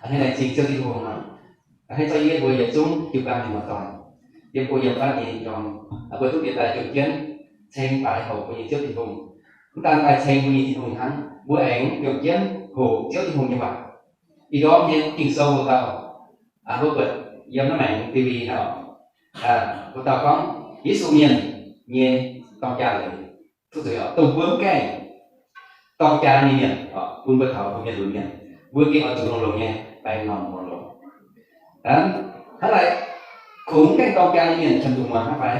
A'hneiv laengz zingh Ziouv Tin-Hungh. A'hneiv zorqv yie mbuo yietc zungv jiu-baang nyei muoz-doic, yiem go yiem fatv nyei yiem, mbuo duqv bieqc daaih juangc jienv ceng baaix hoqc mbuo nyei Ziouv Tin-Hungh. Mv daan daaih ceng mbuo nyei Tin-Hungh hnangv, mbuo aengx juangc jienv hoqc Ziouv Tin-Hungh nyei waac. Ih ndorm nyei Ging-Sou dauh, mbuo buatc yiem naaiv maengx D V D, mbuo dauh gorngv Yesu Mienh nyei dorng jaa leiz, duqv zuqc dongh mbuo mv gaengh dorng jaa nyei mienh, bun mbuo taux mbuo mienh lunx mienh, mbuo gengh oix zuqc longx-longx nyei baeng m'normh longx-longx. Hnangv naaic, kungx mv gaengh dorng jaa nyei mienh qiemx zuqc muangx hnangv fai?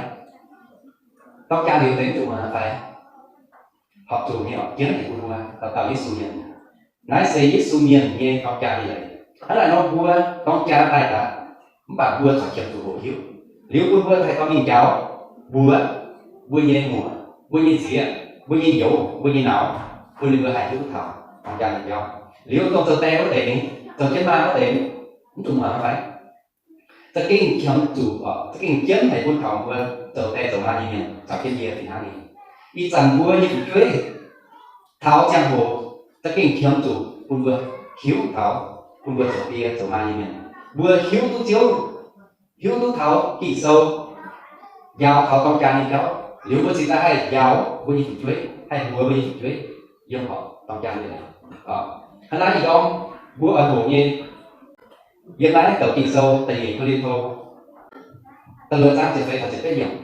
Dorng jaa liuz deix mv zuqc muangx hnangv fai? Horpc zuqc nyei oc, jienv naaic bun mbuo dauh dauh Yesu mienh. Naaiv se Yesu Mienh nyei dorng jaa nyei leiz. Hnangv naaic nor mbuo dorng jaa daaih daaih, mv baac mbuo corc qiemx zuqc hoqc hiuv. Liuz bun mbuo haih dorh mingh njaaux mbuox mbuo nyei muoc, mbuo nyei nziex, mbuo nyei youz, mbuo nyei nauz, bun ninh mbuo haih hiuv duqv taux dorng jaa nyei jauv. Liuz dongh zoux die wuov deix, zoux jienv maa wuov deix, mv zuqc muangx fai? Za'gengh qiemx zuqc, za'gengh jienv haic bun taux mbuo zoux die zoux maa nyei mienh caux jienv yie fih hnangv nyei. Ih zanc mbuo nyei fu'jueiv taux ziangh hoc za'gengh qiemx zuqc bun mbuo hiuv taux, bun mbuo zoux die zoux maa nyei mienh, mbuo hiuv duqv Ziouv, hiuv duqv taux Ging-Sou, njaaux taux dorng jaa nyei jauv, liuz mbuo cingx daaih haih njaaux mbuo nyei fu'jueiv, haih mbuox mbuo nyei fu'jueiv yiem horpc dorng jaa nyei leiz. Hnangv naaiv ih ndorm mbuo oix hoqc nyei, yiem naaiv douc Ging-Sou da'nyeic Ko^lin^to da'luoqc zaang ziepc feix taux ziepc betv yiemc.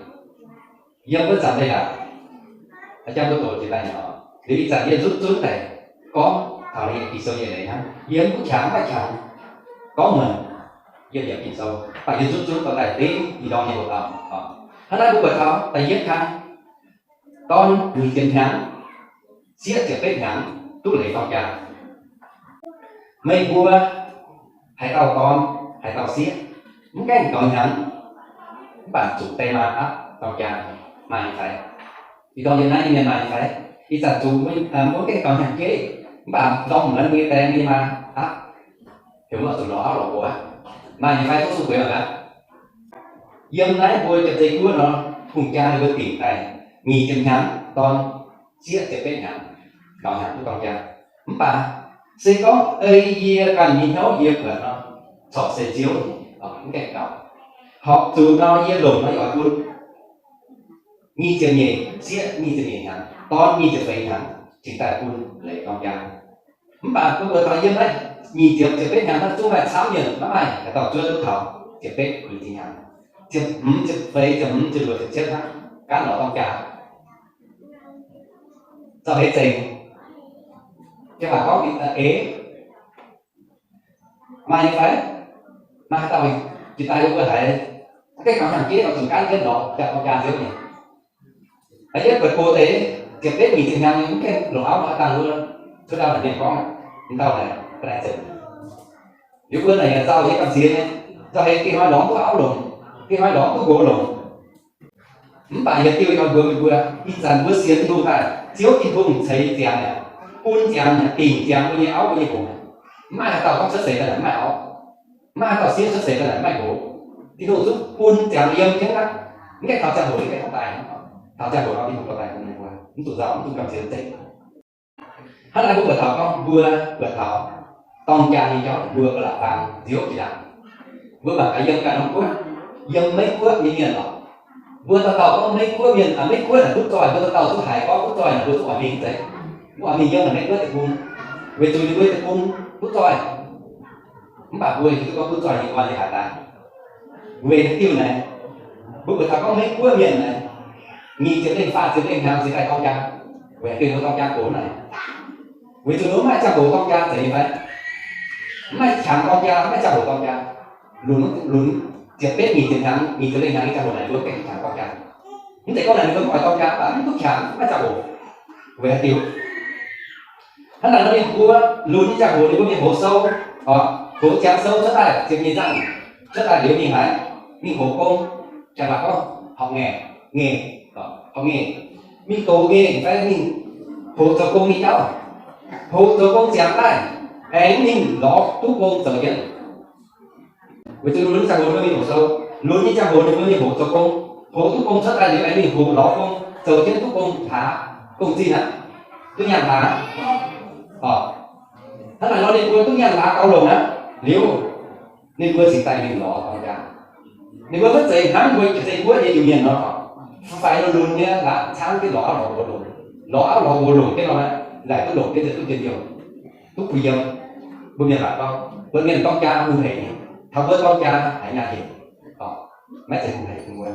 Yiem wuov zanc leiz-latc, jang mbuo doqc jiex daaih nyei oc. Liuz ih zanc yie nzutv zunv daaih gorngv taux ninh Ging-Sou nyei leiz hnangv. Yie mv duqv qangx, mv maaih qangx gorngv muonc yiem yiem Ging-Sou, mv baac yie nzutv zunv dorh daaih dengv ih ndorm nyei hoc dauh. Hnangv naaiv mbuo buatc taux da'yietv kang, dorn nyic ziepc hnyangx, sieqv ziepc betv hnyangx duqv leiz dorng jaa. Meih mbuo haaix dauh dorn, haaix dauh sieqv, mv gaengh dorh hnyangx, mv baac zuqc die maa aapv dorng jaa, maaih nyei fai? Ih ndorm yiem naaiv nyei mienh maaih nyei fai? Ih zanc zuqc mbuo mv gaengh dorh hnyangx jeiv, mv baac ndorm muonz nyei die nyei maa aapv, heuc mbuo zuqc lorz auv lorz nqox aqv. Maaih nyei fai? Tov sung bueix mangc gaax. Yiem naaiv mbuo Janx-Zei Guoqv nor, hungh jaa ninh mbuo dingc daaih nyic ziepc hnyangx dorn, sieqv ziepc betv hnyangx, dorh hnyangx duqv dorng jaa. Mv baac se gorngv ei yie ganh nyei hnyouv yie buatc nor, corc se Ziouv mv gaengh gaux. Horpc zuqc nor yie longc nor yie oix bun nyic ziepc nyeic sieqv, nyic ziepc nyeic hnyangx dorn, nyic ziepc feix hnyangx cingx daaih bun leiz dorng jaa. Mv baac mbuo buatc taux yiem naaiv nyic ziepc, ziepc betv hnyangx naaiv zungv maaih camv mienh maiv maaih haaix dauh zuov duqv taux ziepc betv nyic ziepc hnyangx. Ziepc hmz, ziepc feix, ziepc hmz, ziepc luoqc, ziepc cietv hnangv, gaanv lorz dorng jaa. Zauh heix zengc. Jiex waac gorngv eix, maaih nyei fai? Maaih haaix dauh jiex daaih yiem mbuo haiz, gaengh dorh hnyangx jeiv nor zuqc gaanv jienv lorz dorng jaa Ziouv nyei? Aa, yie buatc go deix ziepc betv nyic ziepc hnyangx nyei mv gaengh longc auv nor, dangh wuov cuotv ndau naaic mienh gorngv, m'dauh naaic ga'naaiv zengc. Liuz mbuo naaic yaac nzauh nyei gamh nziex nyei, nzauh heix gengh hnoi lorz mv duqv auv longc, gengh hnoi lorz mv duqv nqox longc. Mv baac yietc diuh yie oix mbuox meih mbuo, ih zanc mbuo sienx Tin-Hungh daaih, Ziouv Tin-Hungh ceix ziangx mi'aqv, bun ziangx mi'aqv, dingc ziangx mbuo nyei auv mbuo nyei nqox. Mv maaih haaix dauh gorngv cuotv seix daaih naaic mv maaih auv, mv maaih haaix dauh sieqv cuotv seix daaih naaic mv maaih nqox. Tin-Hungh zungv bun ziangx yiem jienv aqv. Mv gaengh taux ziangh hoc ninh gaengh daaih, taux ziangh hoc ninh daaih bun meih mbuo, mv zuqc nzauh, mv zuqc gamh nziex zeiv. Hnangv naaiv mbuo buatc taux gorngv mbuo buatc taux dorng jaa nyei jauv, mbuo ba'laqc dangx Ziouv jiex ndaangc. Mbuo mangc gaax yiem ganh norm guoqv, yiem Meiv Guoqv nyei mienh oc. Mbuo dauh dauh gorngv Meiv Guoqv mienh, Meiv Guoqv naaic butv zoih, mbuo dauh dauh zungv haiz gorngv butv zoih naaic mbuo zungv oix mingh zeiv. Mbuo oix mingh yiem naaic Meiv Guoqv deic-bung, weic zuqc ninh mbuo deic-bung butv zoih. Mv baac mbuo hiuv duqv gorngv butv zoih nyei gorn nyei haaix daaih. Weic haaix diuc naaic, mbuo buatc taux gorngv Meiv Guoqv mienh naaic, nyic ziepc lengh faah ziepc lengh hnyangx cingx daaih dorng jaa. Weic haaix diuc mbuo dorng jaa gox naaic? Weic zuqc mbuo mv maaih ziangh hoc dorng jaa zeiz nyei fai? Mv maaih qangx dorng jaa, mv maaih ziangh hoc dorng jaa. Lunx, lunx ziepc betv nyic ziepc hnyangx, nyic ziepc lengh hnyangx nyei ziangh hoc naaic mbuo mv gaengh qangx dorng jaa. Mv zeiz gorngv naaic ninh mbuo mv oix dorng jaa, mv baac mv duqv qangx, mv maaih ziangh hoc. Weic haaix diuc? Hnangv naaic nor ninh mbuo lunx nyei ziangh hoc ninh mbuo mingh hoz sou, oc, hoz ziangx sou cuotv daaih ziepc nyeic zaangh, cuotv daaih liuz mingh haaix? Mingh hoz gong, jangx waac gorngv horpc ngaengc, ngaengc, horpc ngaengc. Mingh dox ngaengc fai mingh hoz zoux gong nyei jauv. Hoz zoux gong ziangx daaih, aengx mingh lorz duqv gong zoux jienv. Weic zuqc lunx nyei ziangh hoc ninh mbuo mingh hoz sou, lunx nyei ziangh hoc ninh mbuo mingh hoz zoux gong, hoz duqv gong cuotv daaih liuz aengx mingh hoz lorz gong zoux jienv duqv gong hlaax, gong zinh aqv, duqv nyaanh hlaax. Oc, hnangv naaic nor ninh mbuo duqv nyaanh hlaax gauh longc aqv. Liuz, ninh mbuo cingx daaih mingh lorz dorng jaa. Ninh mbuo maiv zeiz hnangv mbuo Taiv-Guoqv nyei Iu-Mienh nor, mv baac lunx-lunx nyei laatc camv jienv lorz auv lorz nqox longc, lorz auv lorz nqox longc jienv nor, laaic duqv longc jienv duqv njien-youh, duqv kuh yiem. Mbuo mienh waac gorngv, mbuo mienh dorng jaa hungh heic nyei, taux mbuo dorng jaa haiz nyaanh hec, maiv zeiz hungh heic bun mbuo.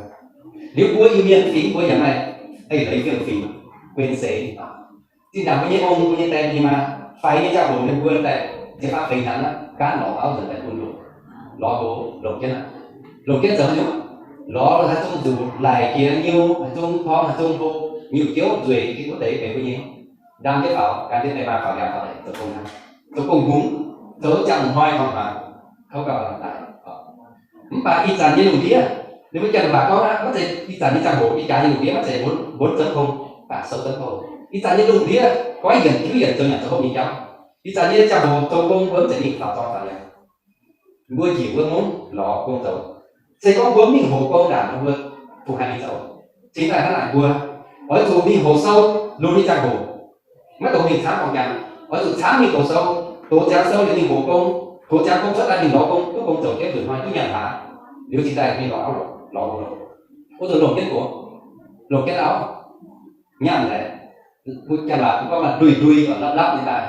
Liuz mbuo Iu-Mienh fingx mbuo yaac maaih eix leiz fiem-fingx, guenx seix. Zinh ndaangc mbuo nyei ong, mbuo nyei die, mbuo nyei maa, faix nyei ziangh hoc ninh mbuo daaih njiec faam feix hnangv, gaanv lorz auv nzuonx daaih bun longc, lorz nqox longc jienv aqv. Longc jienv zoux haaix nyungc? Lorz haaix zungv nzuqc laic jiex nyiu, haaix zungv torng, haaix zungv hlo, nyiu jouv nzueic, jiex wuov deix benx mbuo nyei. Ndaam jienv faaux, gan jienv deix maa faaux, ndaam faaux deix zoux gong hnangv, zoux gong hungx, zoux ziangh hnoi horngh hmuangx, kouv gauh daic. Mv baac ih zanc nyei lungh ndiev, ninh mbuo Janx-Waac gorngv aqv, maiv zeiz ih zanc nyei ziangh hoc, ih jaax nyei lungh ndiev maiv zeiz mbuonx, mbuonx zoux gong, baac sou zoux gong. Ih zanc nyei lungh ndiev goiv yienc tiuv yienc zoux nyanc zoux hopv nyei jauv. Ih zanc nyei ziangh hoc zoux gong mbuo mv zeiz mingh faaux dorng faaux yangh. Mbuo njiec wuov mungv lorz gong zoux. Se gorngv mbuo mv mingh hoqc gong ndaangc nor, mbuo kungx haih mingh zoux. Cingx daaih hnangv naaic mbuo oix zuqc mingh hoqc sou, lunx nyei ziangh hoc. Maiv dungx mingh camv dorng jaa, oix zuqc camv mingh hoqc sou, hoqc ziangx sou liuz mingh hoqc gong, hoqc ziangx gong cuotv daaih mingh lorz gong, duqv gong zoux jienv nzunc hnoi duqv nyanc hlaax, liuz cingx daaih mingh lorz auv longc, lorz gong longc. Oix zuqc longc jienv gox, longc jienv auv, nyanc laaix, mbuo Janx-Waac gorngv maaih ndui-ndui, lapv-lapv nyei daaih,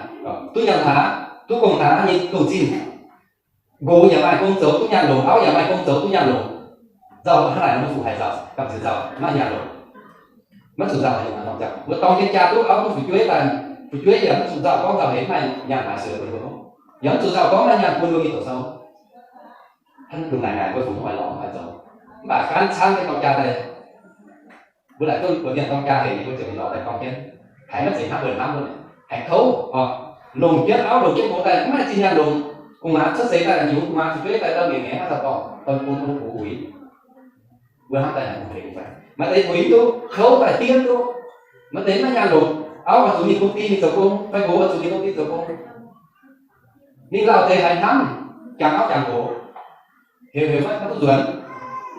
duqv nyanc hlaax, duqv gong hlaax nyei dongh zinh. Nqox yaac maaih gong zoux duqv nyaanh longc, auv yaac maaih gong zoux duqv nyaanh longc. Nzauh hnangv naaic mbuo zuqc haiz nzauh, gamh nziex nzauh, maiv nyaanh longc. Maiv zuqc nzauh haaix nyungc, mbuo dorng jienv jaa duqv auv duqv fu'jueiv daaih, fu'jueiv yaac mv zuqc nzauh gorngv nzauh heix maiv nyaanh haaix sueih bun mbuo, yaac mv zuqc nzauh gorngv maiv nyaanh bun mbuo mingh doqc sou. Hnangv dongh naaic naaic mbuo fungx mv oix lorz mv oix zoux, mv baac gaanv camv nyei dorng jaa daaih, mbuo laaic duqv buatc mienh dorng jaa haic nyei, mbuo ziouc mingh lorz daaih dorng jienv. Haiz maiv zeiz hnamv mbuo hnamv wuov, haiz kouv oc. Longc jienv auv longc jienv nqox daaih mv maaih zinh nyaanh longc. Gu'nguaaz cuotv seix daaih yungz, gu'nguaaz fu'jueiv daaih ndau mienh mi'aqv, haaix dauh dorh, dorh bun bun uix. Mbuo hnamv daaih haic, maaih deix uix duqv, kouv daaih diev duqv. Maaih deix maiv nyaanh longc, auv oix zuqc mingh công ty mingh zoux gong, fai nqox oix zuqc mingh công ty zoux gong. Ninh lauh deix haiz hnamv, jangx auv jangx nqox, heuc heuc maiv duqv nzuonx,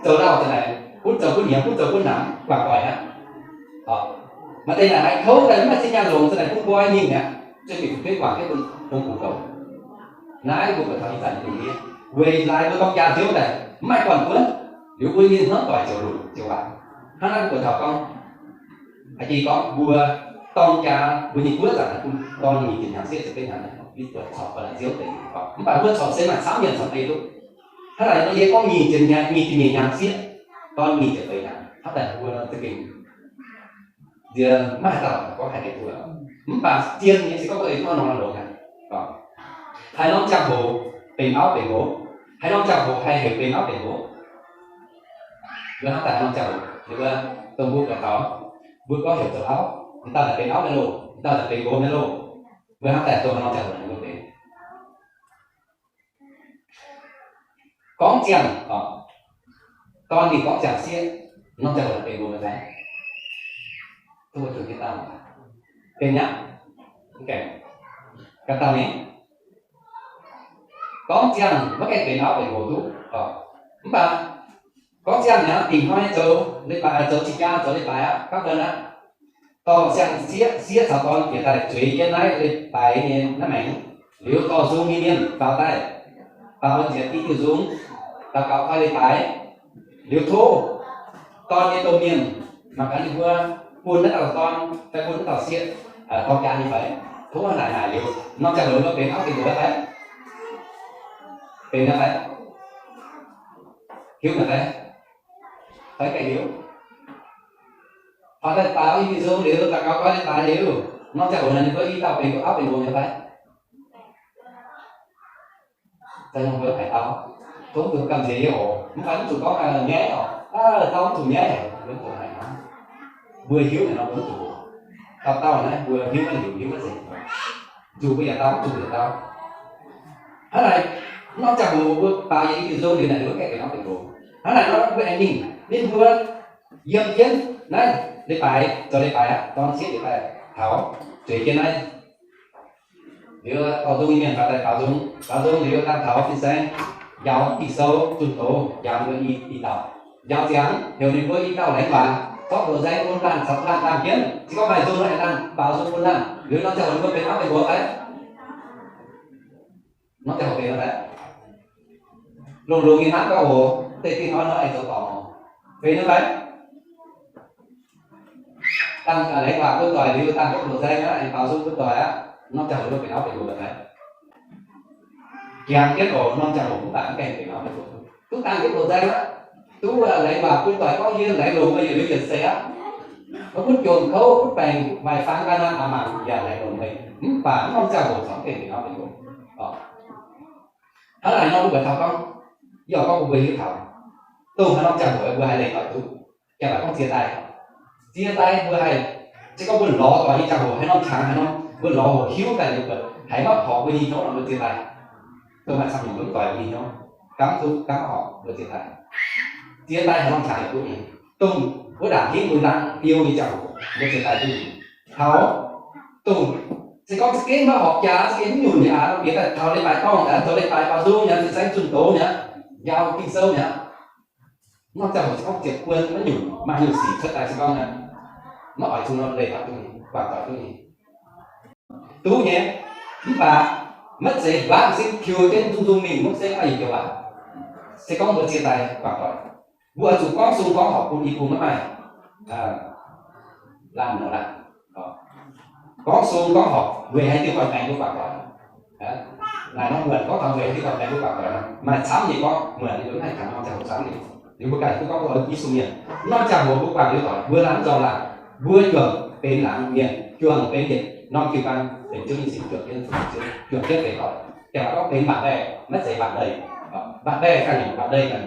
zoux lauh deix naaic, gunv zoux gunv hnyangx, gunv zoux gunv namx, guangc doic aqv. Maaih deix naaic haiz kouv daaih maiv maaih zinh nyaanh longc, za'naaic bun nqoi mingh mi'aqv, zueih bieqc fu'jueiv guangc jienv bun hungh gux zoux. Naaiv mbuo buatc taux ih zanc lungh ndiev, weic laaix mbuo dorng jaa nziouv daaih mv maaih gorn-buonv, liuz mbuo nyei hnamv doic ziouc lunc ziouc waac. Hnangv naaiv mbuo buatc taux gorngv, aa, jiex gorngv mbuo dorng jaa, mbuo nyei guoqv zanc bun dorn nyic ziepc hnyangx sieqv ziepc betv hnyangx, mbuo buatc corc ba'laqc nziouv deix. Mv baac mbuo corc se maaih camv mienh corc deix duqv. Hnangv naaic mbuo yie gorngv nyic ziepc hnyangx, nyic ziepc nyeic hnyangx sieqv, dorn nyic ziepc feix hnyangx, hnangv naaic mbuo za'gengh nziex maiv haaix dauh gorngv haih deix duqv. Mv baac zien nyei se gorngv mbuo ei duqv norm longx haic. Haaix norm ziangh hoc benx auv benx nqox? Haaix norm ziangh hoc haih heuc benx auv benx nqox? Mbuo hnamv daaih haaix norm ziangh hoc? Ninh mbuo dongh mbuo buatc taux, mbuo gorngv heuc zoux auv, m'dauh naaic benx auv nyei loh, m'dauh naaic benx nqox nyei loh. Mbuo hnamv daaih dongh haaix norm ziangh hoc ninh mbuo benx? Gorngv ziangh, dorn ninh gorngv ziangh sieqv, norm ziangh hoc benx nqox nyei fai? Duqv mbuo zunh jienv dangh, benx nyei aqv. Mv gaengh, ganh dangh nyei. Gorngv ziangh maiv gaengh benx auv benx nqox duqv. Mv baac gorngv ziangh mi'aqv, dingc hnoi zoux leiz-baaix, zoux qiex jaa zoux leiz-baaix aqv, gapv dien aqv. Dorh siang-sieqv, sieqv caux dorn bieqc daaih zueiz jienv naaiv leiz-baaix nyei naaiv maengx. Liuz dorh nzung nyei mienh faaux daaih, faaux njiec diuh nzung, daux gaux koi leiz-baaix. Liuz tov dorn nyei domh mienh mangc gaax ninh mbuo bun naaiv dauh dorn fai bun naaiv dauh sieqv dorng jaa nyei fai. Tov naaic naaic liuz, norm ziangh hoc ninh mbuo benx auv benx nqox fai? Benx nyei fai? Hiuv nyei fai? Fai gaengh hiuv? Faaux daaih faaux i diuh nzung liuz, daux gaux koi leiz-baaix liuz, norm ziangh hoc naaic ninh mbuo i dauh benx auv benx nqox nyei fai? Zai nor mbuo haiz dau, zungv zuqc gamh nziex nyei oc. Mv baac mv zuqc gorngv nyaiv oc. Dau mv zuqc nyaiv, mbuo mv zuqc haiz hnangv. Mbuo hiuv naaic nor mbuo mv zuqc. Dauh dauh naaiv mbuo hiuv maiv liuz, hiuv maiv zeiz. Zuqc mbuo yaac dau, mv zuqc yaac dau. Hnangv naaic, norm ziangh hoc mbuo baaux yietc i diuh nzung liuz naaic, mbuo gaengh benx auv benx nqox. Hnangv naaic nor mbuo aengx mingh, ninh mbuo yiem jienv naaiv leiz-baaix, zoux leiz-baaix aqv, dorn sieqv leiz-baaix taux zueiz jienv naaiv. Liuz dorh nzung nyei mienh faaux daaih faaux nzung, faaux nzung liuz dangh taux fin-saeng, njaaux i sou zunh doz njaaux ninh mbuo i, i dauh. Njaaux ziangx heuc ninh mbuo i dauh laengz waac, zorqv ndoqc nzaeng bun laanh, caux laanh laanh jienv, se gorngv maaih nzung nor aengx laanh baaux nzung bun laanh. Liuz norm ziangh hoc ninh mbuo benx auv benx nqox fai? Norm ziangh hoc benx nor fai? Longx-longx nyei hnangv gauh oc, deix dingh hnoi hnoi aengx zoux dorngc oc. Feix nyei fai? Dangh laengz waac bun doic liuz, dangh gapv loc nzaeng aqv, aengx baaux nzung bun doic aqv, norm ziangh hoc mbuo benx auv benx nqox fai? Jangx jienv oc, norm ziangh hoc mv baac mv gaengh benx auv benx nqox. Duqv dangh gapv loc nzaeng aqv, duqv laengz waac bun doic gorngv yie laengz longx meih yietc liuz yietc seix aqv. Mv gunv jomc kouv, gunv baengc waaic fangx ga'naaiv aqc mangc yaac laengz longx meih, mv baac norm ziangh hoc corc mv gaengh benx auv benx nqox. Hnangv naaic nor mbuo buatc taux gorngv, yie oix gorngv bun mbuo hiuv taux, dongh haaix norm ziangh hoc mbuo haih leih doic duqv, yaac maiv gorngv ziex daaih. Ziex daaih mbuo haih, se gorngv mbuo lorz doic nyei ziangh hoc, haaix norm qangx haaix norm, mbuo lorz hoc hiuv daaih liuz, mbuo haiz maiv horpc mbuo nyei hnyouv nor, mbuo ziex daaih dongh maaih camv nyungc mbuo mv doic mbuo nyei hnyouv, gamv duqv gamv horpc mbuo ziex daaih. Ziex daaih haaix norm qangx yaac duqv nyei. Dongh wuov ndaangc hingv mbuo nangv biou nyei ziangh hoc, mbuo ziex daaih duqv nyei. Taux dongh se gorngv za'gengh maiv horpc jaax, za'gengh mv nyunc nyei aqv, bieqc daaih taux leiz-baaix dorngh, taux leiz-baaix baaux nzung nyei, fin-saeng zunh doz nyei, njaaux Ging-Sou nyei, norm ziangh hoc se gorngv ziepc buonc maiv nyunc, maaih nyungc sic cuotv daaih se gorngv, maiv oix zuqc nor leih doic duqv nyei, guangc doic duqv nyei. Duqv nyei, mv baac maiv zeiz mbaanv sin tiux jienv nzung nzung mingh, mv zeiz maaih yietc joux waac. Se gorngv mbuo ziex daaih guangc doic, mbuo oix zuqc gorngv sung gorngv horpc bun i bung maiv maaih laanh nor laanh. Gorngv sung gorngv horpc weic haaix diuh gorn-baengx mbuo guangc doic. Naaic norm muonc gorngv taux weic haaix diuh gorn-baengx mbuo guangc doic nor, maaih camv nyei gorngv muonc nyei, mbuo mv haih taux norm ziangh hoc camv nyei. Liuz mbuo ganh duqv gorngv mbuo oix Yesu mienh, norm ziangh hoc mbuo guangc liuz doic, mbuo laangz mv nzorng laangh, mbuo juangc benx laangz mienh, juangc benx yietc norm jiu-baang, benx Ziouv nyei singx, juangc jienv, juangc jienv benx doic. Jangx gorngv benx mbaatc mbaeih, maiv zeiz mbaatc leih. Mbaatc mbaeih ganh nyungc, mbaatc leih ganh.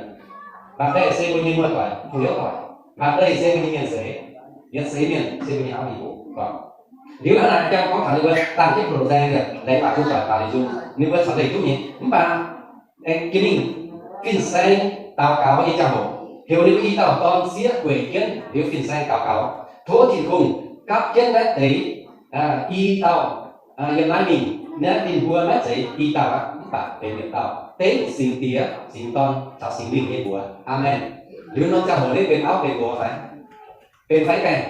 Mbaatc mbaeih se mbuo nyei muoz-doic, hungh hnyouv doic. Mbaatc leih se mbuo nyei mienh seix, yietc seix mienh se mbuo nyei auv nyei nqox. Liuz hnangv naaic jangx gorngv taux ninh mbuo dangh jienv loc nzaeng, laengz waac bun doic baac liuz nzung, ninh mbuo corc leih duqv nyei. Mv baac aengx jiex mingh fin-saeng daux gaux nyei ziangh hoc, heuc ninh mbuo i dauh dorn sieqv gueic jienv liuz fin-saeng daux gaux, tov Tin-Hungh gapv jienv naaiv deix i dauh yiem naaiv mingh, naaiv ninh mbuo maiv zeiz i dauh aqv, mv baac benx yietc dauh, dengv Singx Diex, Singx Dorn caux Singx Lingh nyei mbuox. Aamen. Liuz norm ziangh hoc ninh benx auv benx nqox fai? Benx fai gaengh?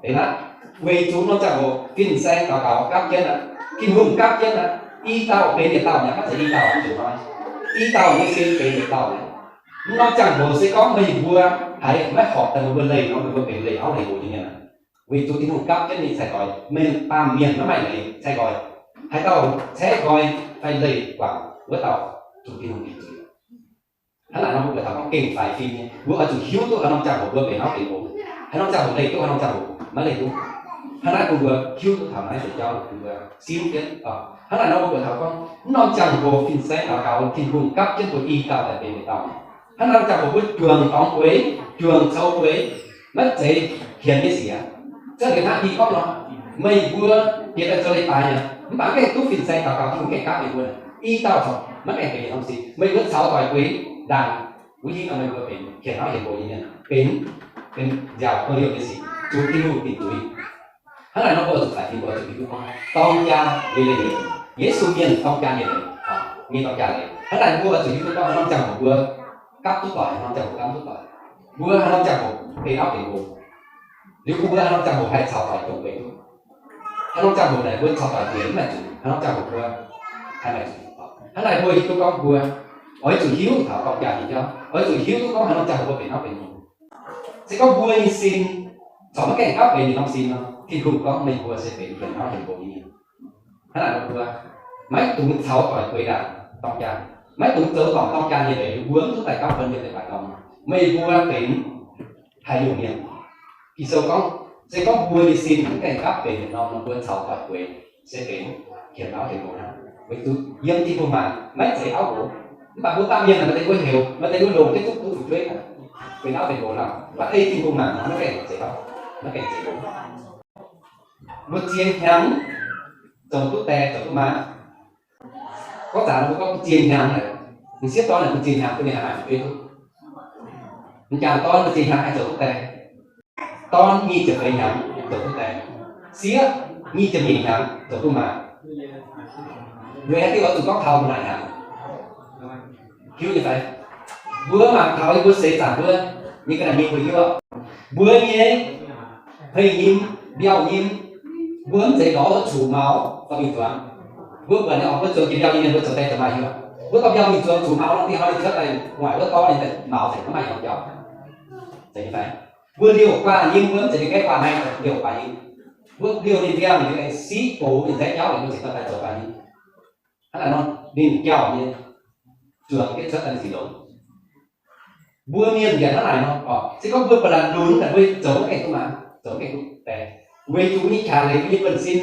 Benx aqv. Weic zuqc norm ziangh hoc fin-saeng daux gaux gapv jienv aqv, Tin-Hungh gapv jienv aqv, i dauh benx yietc dauh mi'aqv, maiv zeiz i dauh zuqc hnoi. I dauh nyei sin benx yietc dauh mi'aqv. Mv norm ziangh hoc se gorngv meih mbuo haiz maiv horpc daaih meih mbuo leih nor, meih mbuo benx leih auv leih nqox nyei mienh aqv. Weic zuqc Tin-Hungh gapv jienv ninh cai-doix, mienh baamh mienh maiv maaih leiz cai-doix. Haaix dauh cai-doix fai leih guangc wuov dauh zuqc Tin-Hungh dingc zuiz. Hnangv naaic nor mbuo buatc taux gorngv gengh faix fim nyei, mbuo oix zuqc hiuv duqv haaix norm ziangh hoc mbuo benx auv benx nqox, haaix norm ziangh hoc leih duqv, haaix norm ziangh hoc maiv leih duqv. Hnangv naaiv bun mbuo hiuv duqv taux naaiv deix jauv, bun mbuo simv jienv. Hnangv naaic nor mbuo buatc taux gorngv mv norm ziangh hoc fin-saeng daux gaux, Tin-Hungh gapv jienv mbuo i dauh daaih benx yietc dauh. Hnangv naaiv norm ziangh hoc mbuo juangc dorngx bueix, juangc coux bueix, maiv zeiz hienx nyei sic aqv. Cuotv liuz hnangv Ging-Sou gorngv nor, meih mbuo bieqc daaih zoux leiz-baaix mi'aqv, mv baac mv gaengh duqv fin-saeng daux gaux, Tin-Hungh gaengh gapv meih mbuo. I dauh corc maiv gaengh benx yietc norm sic. Meih mbuo caux doic bueix ndaangc, wuov hingv meih mbuo benx hienx auv hienx nqox nyei mienh, benx, benx nziaauc gorngv liouh nyei sic, zuqc Tin-Hungh dingc zuiz. Hnangv naaic nor mbuo zuqc faix fim, mbuo zuqc hiuv duqv gorngv dorng jaa leiz-leiz, Yesu mienh dorng jaa leiz-leiz, nyei dorng jaa leiz. Hnangv naaic mbuo zuqc hiuv duqv gorngv haaix norm ziangh hoc mbuo gapv duqv doic, haaix norm ziangh hoc gapv duqv doic. Mbuo haaix norm ziangh hoc benx auv benx nqox, liuz bun mbuo haaix norm ziangh hoc haih caux doic juangc beic duqv. Haaix norc ziangh hoc naaic mbuo caux doic bueix mv maaih zuiz, haaix norc ziangh hoc mbuo haih maaih zuiz. Hnangv naaic mbuo hiuv duqv gorngv mbuo oix zuqc hiuv taux dorng jaa nyei jauv, oix zuqc hiuv duqv gorngv haaix norc ziangh hoc mbuo benx auv benx nqox. Se gorngv mbuo nyei sin corc maiv gaengh gapv benx yietc norm sin nor, Tin-Hungh gorngv meih mbuo se benx yietc norm auv yietc norm nqox nyei mienh. Hnangv naaic nor mbuo maiv dungx caux doic bueix ndaangc dorng jaa, maiv dungx zoux dorngc dorng jaa nyei leiz, mbuo mv duqv daaih gapv buonc nyei leiz-baaix dorngx. Meih mbuo benx haaix nyungc mienh? Ging-Sou gorngv, se gorngv mbuo nyei sin mv gaengh gapv benx yietc norm nor, mbuo caux doic bueix se benx hienx auv hienx nqox hnangv. Weic zuqc yiem Tin-Hungh maanc maiv zeiz auv nqox. Mv baac mbuo baamh mienh maaih deix mbuo heuc, maaih deix mbuo longc jienv zuqc duqv fu'jueiv, benx auv benx nqox hnangv. Mv baac ei Tin-Hungh maanc nor maiv gaengh zeiz auv, maiv gaengh zeiz nqox. Mbuo ziex hnyangx zoux duqv die zoux duqv maa. Gorngv zanc mbuo gorngv mbuo ziex hnyangx naaic, m'sieqv dorn naaic mbuo ziex hnyangx bun ninh haih maaih fu'jueiv duqv. M'jangc dorn mbuo ziex hnyangx haih zoux duqv die. Dorn nyic ziepc feix hnyangx zoux duqv die. Sieqv nyic ziepc nyeic hnyangx zoux duqv maa. Weic haaix diuc oix zuqc gorngv taux mbuo naaic hnyangx? Hiuv nyei fai? Mbuo mangc taux yie mbuo seix zaangc mbuo nyei ga'naaiv mienh mbuo hiuv. Mbuo nyei hei nyim, mbiauh nyim, mbuo mv zeiz lorz wuov zuqc maux fai mingh zuangx. Mbuo buatc nyei oc, mbuo zuangx jiex mbiauh nyei mienh mbuo zoux die zoux maa hiuv. Wuov dauh mbiauh mingh zuangx zuqc maux nor, dingh hnoi ninh cuotv daaih gu'nguaaic wuov dorv ninh daaih maux cingx maiv maaih hnyangx jauv. Zeiz nyei fai? Mbuo liouh guaax nyim, mbuo mv zeiz ninh gaeqv guaax naaiv, liouh guaax nyim. Wuov liouh ninh mbiauh ninh aengx siqv gox ninh nzaeqv jauv, mbuo cingx daaih zoux guaax nyim. Hnangv naaic nor ninh jauh nyei zuangx gaeqv cuotv daaih ninh ziqc longx. Mbuo mienh yaac hnangv naaic nor, se gorngv mbuo ba'laqc lunx naaic, mbuo zoux mv gaengh duqv maah, zoux mv gaengh duqv deix. Weic zuqc nyei qangx leiz mbuo nyei buonv-sin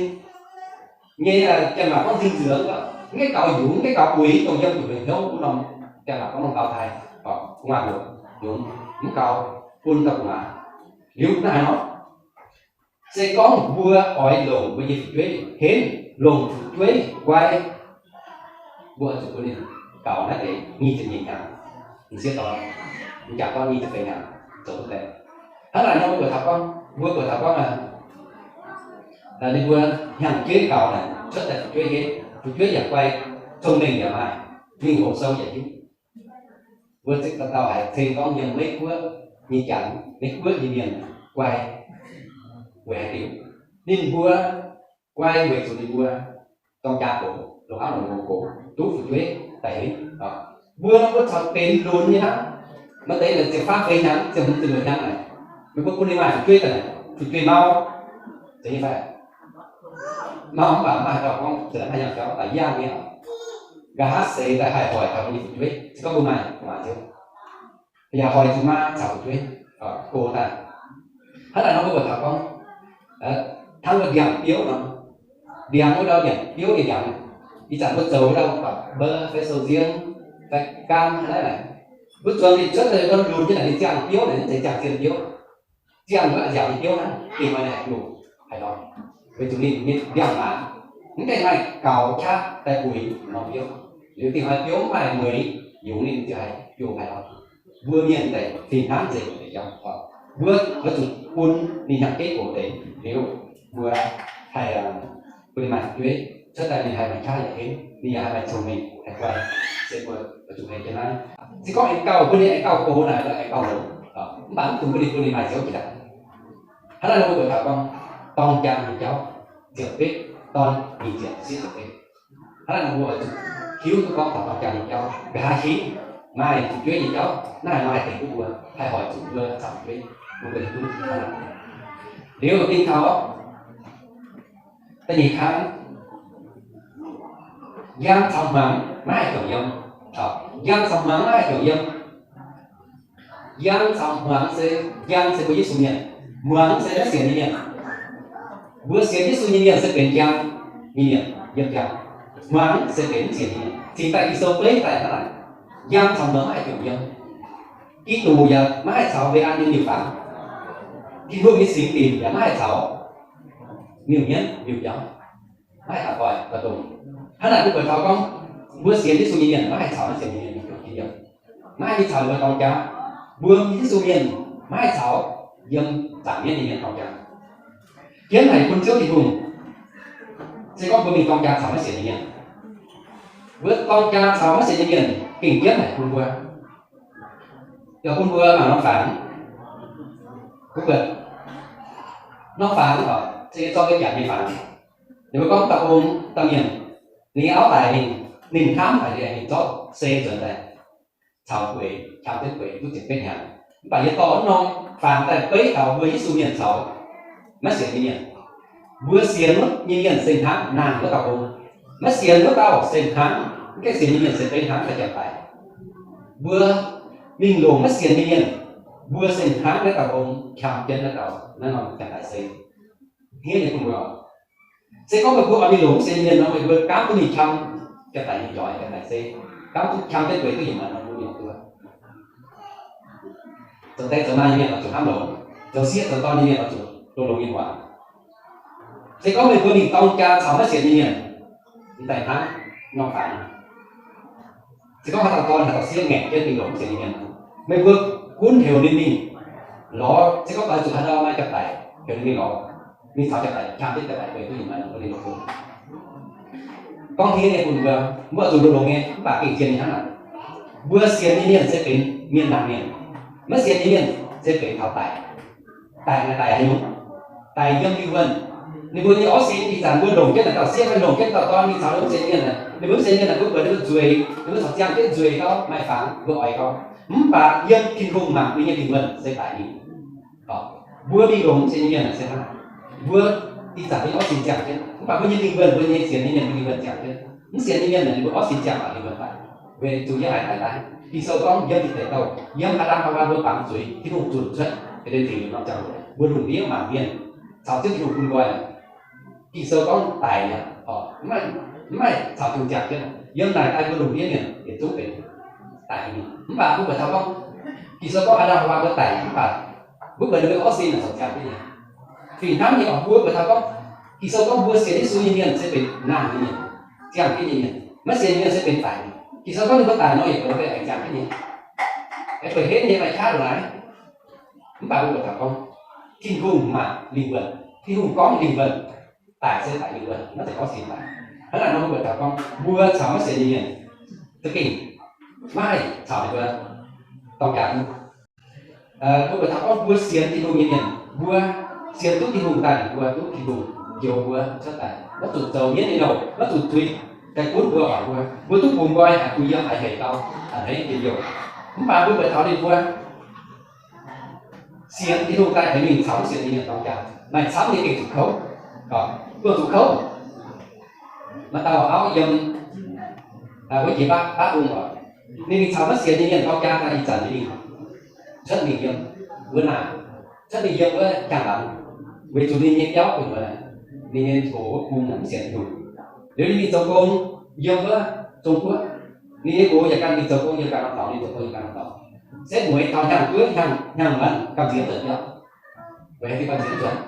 nyei, janx-waac gorngv dinh dưỡng, mv gaengh gaux yungz, mv gaengh gaux buix, dongh yiem zuqc meih hnyouv wuov norm, janx-waac gorngv norm gaux taaih, gu'nguaaic yungz mv gaux bun dauh gu'nguaaic. Liuz naaic nor, se gorngv mbuo oix longc mbuo nyei fu'jueiv henv, longc fu'jueiv guai, mbuo oix zuqc bun ninh gaux naaiv deix nyic ziepc nyeic hnyangx, m'sieqv dorn, m'jangc dorn nyic ziepc feix hnyangx zoux duqv deix. Hnangv naaic nor mbuo buatc taux gorngv, mbuo buatc taux gorngv, ninh mbuo hnyangx-jeiv gaux naaic cuotv daaih fu'jueiv henv, fu'jueiv yaac guai, cong-mengh yaac maaih, mingh hoqc sou yaac hiuv. Mbuo za'gengh dauh haiz ceng gorngv yiem Meiv Guoqv nyei janx, Meiv Guoqv nyei mienh guai weic haaix diuc? Ninh mbuo guai weic zuqc ninh mbuo dorng jaa gox, longc auv longc nqox gox, duqv fu'jueiv daaih henv. Mbuo nor mbuo corc benx lunx nyei hnangv. Maaih deix ziepc faam feix hnyangx, ziepc hmz ziepc luoqc hnyangx naaic, meih mbuo bun ninh maaih fu'jueiv daaih, fu'jueiv mau, zeiz nyei fai? Mau mv baac maaih dauh gorngv za'gengh maaih yangh jauv daaih yangh nyei. Nqa'haav seix daaih haih hoic taux mbuo nyei fu'jueiv, se gorngv mbuo maaih gu'nguaaic ziouv, yaac hoic zuqc maa caux fu'jueiv go daaih. Hnangv naaic nor mbuo buatc taux gorngv, hnangv wuov ndiangx biouv nor, ndiangx wuov ndau ndiangx biouv nyei ndiangx, ih zanc mbuo zoux ndau baac mbei fai sou-nziev fai gaam hnangv naaiv, mbuo zuangx ninh cuotv daaih ndau lunx nyei naaic, ninh ziangh biouv naaic, ninh zeiz ziangh zien biouv. Ziangh wuov nziaauc nyei biouv naaiv, dingh hnoi ninh haih biouv haih lorz, weic zuqc ninh nyei ndiangx-maanc mv gaengh maaih gaux qaqv daaih buix norm biouv. Liuz dingh hnoi biouv mv maaih mueiz yungz, ninh ziouc haih biouv haih lorz. Mbuo mienh daaih fih hnangv nzengc deix jauv. Mbuo oix zuqc bun ninh hnyangx-jeiv gox deix liuz, mbuo haih bun ninh maaih fu'jueiv, cuotv daaih ninh haih maaih qaqv yaac henv, ninh yaac haih maaih cong-mengh haih guai, se mbuo oix zuqc hei jienv naaiv. Se gorngv aengx gauh bun ninh aengx gauh gox naaic, aengx gauh longx, mv baac mv dungx bun ninh, bun ninh maaih ziouv jiex daaih. Hnangv naaiv nor mbuo buatc taux gorngv dorng jaa nyei jauv ziepc betv, dorn nyic ziepc, sieqv ziepc betv. Hnangv naaiv nor mbuo oix zuqc hiuv duqv gorngv taux dorng jaa nyei jauv, nqa'haav hingv maaih fu'jueiv nyei jauv, naaiv maaih deix duqv mbuo, haih hoic zuqc mbuo caux fu'jueiv, mbuo hiuv duqv hnangv naaic. Liuz dingh taux da'nyeic kang, njang caux hmuangx maiv haih juangc yiem. Njang caux hmuangx maiv haih juangc yiem. Njang caux hmuangx se, njang se mbuo Yesu mienh, hmuangx se maiv sienx nyei mienh. Mbuo sienx Yesu nyei mienh se benx njang nyei mienh yiem njang. Hmuangx se benx mv sienx nyei mienh. Cingx daaih Ging-Sou beiv daaih hnangv naaic, njang caux hmuangx maiv haih juangc yiem. Giduc yaac maiv haih caux mbeix an nyei miuc-fangx. Tin-Hungh nyei singx dinc yaac maiv haih caux miuc mienv miuc jauv, maiv haih taux doic daaih dongh. Hnangv naaic mbuo buatc taux gorngv mbuo sienx Yesu nyei mienh maiv haih caux maiv sienx nyei mienh juangc yiem. Maiv haih mingh caux ninh mbuo dorng jaa. Mbuo Yesu mienh maiv haih caux yiem zaangc mienv nyei mienh dorng jaa. Jienv haic bun Ziouv Tin-Hungh. Se gorngv mbuo mingh dorng jaa caux maiv sienx nyei mienh, mbuo dorng jaa caux maiv sienx nyei mienh gengh jienv haic bun mbuo. Yaac bun mbuo mangc norm fangx. Mbuo buatc norm fangx oc, se zorqv mbuo janx nyei fangx. Ninh mbuo gorngv dauh ong dauh mienh, ninh nyei auv daic mingh, ninh hnamv haic, ninh zorqv se nzuonx daaih caux gueix, qam jienv gueix duqv ziepc betv hnyangx. Mv baac yie dorh wuov norm fangx daaih beiv taux mbuo Yesu mienh caux maiv sienx nyei mienh. Mbuo sienx wuov nyei mienh se hnangv naang wuov dauh ong. Maiv sienx wuov dauh se hnangv, mv gaengh sienx nyei mienh se beiv hnangv daaih janx-daic. Mbuo mingh longc maiv sienx nyei mienh, mbuo se hnangv naaiv dauh ong qam jienv naaiv dauh, naaiv norm janx-daic se hniev nyei bun mbuo. Se gorngv meih mbuo oix mingh longc maiv sienx nyei mienh nor, meih mbuo gaamv duqv mingh qam janx-daic nyei njoix, janx-daic se gaamv duqv qam jienv gueix duqv heuc maah nor, mbuo mingh duqv. Zoux deix zoux maa nyei mienh oix zuqc hnamv longx, zoux sieqv zoux dorn nyei mienh oix zuqc longx-longx nyei muangx. Se gorngv meih mbuo mingh dorng jaa caux maiv sienx nyei mienh, m'daaih hnangv norm fangx. Se gorngv haaix dauh dorn haaix dauh sieqv ngaengc jienv mingh longc maiv sienx nyei mienh, meih mbuo gunv heuc ninh mingh lorz. Se gorngv oix zuqc haaix dauh maaih janx-daic, heuc ninh mingh lorz, mingh caux janx-daic qam jienv, janx-daic gueix duqv nyei maah, ninh longx-longx. Gorngv hniev nyei bun mbuo, mbuo oix zuqc longx-longx nyei, mv baac gengh zien nyei hnangv naaic. Mbuo sienx nyei mienh se benx mienh laangh mienh, maiv sienx nyei mienh se benx taux daic. Daic naaic daic haaix nyungc? Daic yiem liuh wuonh. Ninh mbuo nyei orv sin ih zanc mbuo longc jienv naaic dauh sieqv, mbuo longc jienv dauh dorn, mingh caux ninh mbuo sienx nyei mienh, ninh mbuo mv sienx nyei naaic, mbuo buatc ninh mbuo nzueic, ninh mbuo caux ziangh jienv nzueic gau, maaih fangx mbuo oix gau. Mv baac yiem Tin-Hungh mangc mbuo nyei lingh wuonh se daic mingh. Mbuo mingh longc mv sienx nyei mienh naaic se hnangv. Mbuo ih zanc mbuo nyei orv sin ziangh jienv, mv baac mbuo nyei lingh wuonh, mbuo nyei sienx nyei mienh, mbuo lingh wuonh ziangh jienv. Mv sienx nyei mienh naaic, ninh mbuo orv sin ziangh baac lingh wuonh daic. Weic zuqc yiem haaix daic daaih? Ging-Sou gorngv yiem Tin Deic Douh, yiem Aa^ndam Haawaa mbuo baamz zuiz, Tin-Hungh zunc cuotv, eix leiz Tin-Hungh norm ziangh hoc, mbuo lungh ndiev maanc mienh caux Ziouv Tin-Hungh bun nqoi. Ging-Sou gorngv daic mi'aqv, mv maaih caux Tin-Hungh ziangh jienv. Yiem naaic daaih mbuo lungh ndiev mienh yietc zungv benx daic mingh. Mv baac mbuo buatc taux gorngv, Ging-Sou gorngv Aa^ndam Haawaa mbuo daic, mv baac mbuo buatc ninh mbuo orv sin naaic corc ziangh jienv nyei. Fih hnangv nyei oc, mbuo buatc taux gorngv, Ging-Sou gorngv mbuo sienx Yesu nyei mienh se benx nangh nyei mienh, ziangh jienv nyei mienh. Maiv sienx nyei mienh se benx daic nyei. Ging-Sou gorngv ninh mbuo daic nor, yie buatc ninh mbuo aengx ziangh jienv nyei. Aengx buatc henv nyei, maaih qaqv loz-hnoi. Mv baac mbuo buatc taux gorngv, Tin-Hungh mangc lingh wuonh, Tin-Hungh gorngv lingh wuonh, daic se daic lingh wuonh, maiv zeiz gorngv sin daic. Hnangv naaic nor mbuo buatc taux gorngv mbuo caux maiv sienx nyei mienh za'gengh maiv haih caux ninh mbuo dorng jaa. Mbuo buatc taux gorngv mbuo sienx Tin-Hungh nyei mienh, mbuo sienx duqv Tin-Hungh daaih, mbuo duqv Tin-Hungh njoux mbuo cuotv daaih, maiv zuqc zoux mienv nyei nouh, maiv zuqc zuiz daaih gunv mbuo, oix mbuo, mbuo duqv bungx nqoi haic, bun yiem haiz hec gau, haiz hec njien-youh. Mv baac mbuo buatc taux ninh mbuo sienx Tin-Hungh daaih, haiz mingh caux maiv sienx nyei mienh dorng jaa, maaih camv nyei gengh zuqc kouv. Gorngv zuqc kouv, maaih dauh auv yiem wuov jiex baav bung oc, ninh mingh caux maiv sienx nyei mienh dorng jaa daaih, ih zanc ninh mingh cuotv mingh yiem wuov naaic, cuotv mingh yiem wuov jangx-laangz, weic zuqc ninh nyei biauv bun wuov naaic, ninh nyei nqox wuov bung naaic mv sienx Tin-Hungh. Liuz ninh mingh zoux gong yiem wuov Zong-Guoqv, ninh nyei nqox yaac gan ninh zoux gong yiem ganh norm dorngx, ninh zoux gong yiem ganh norm dorngx. Setv mueiz taux hnyangx-guoqv, hnyangx, hnyangx muonz, gamh nziex mv zuonc biauv. Weic haaix diuc gamh nziex mv zuonc?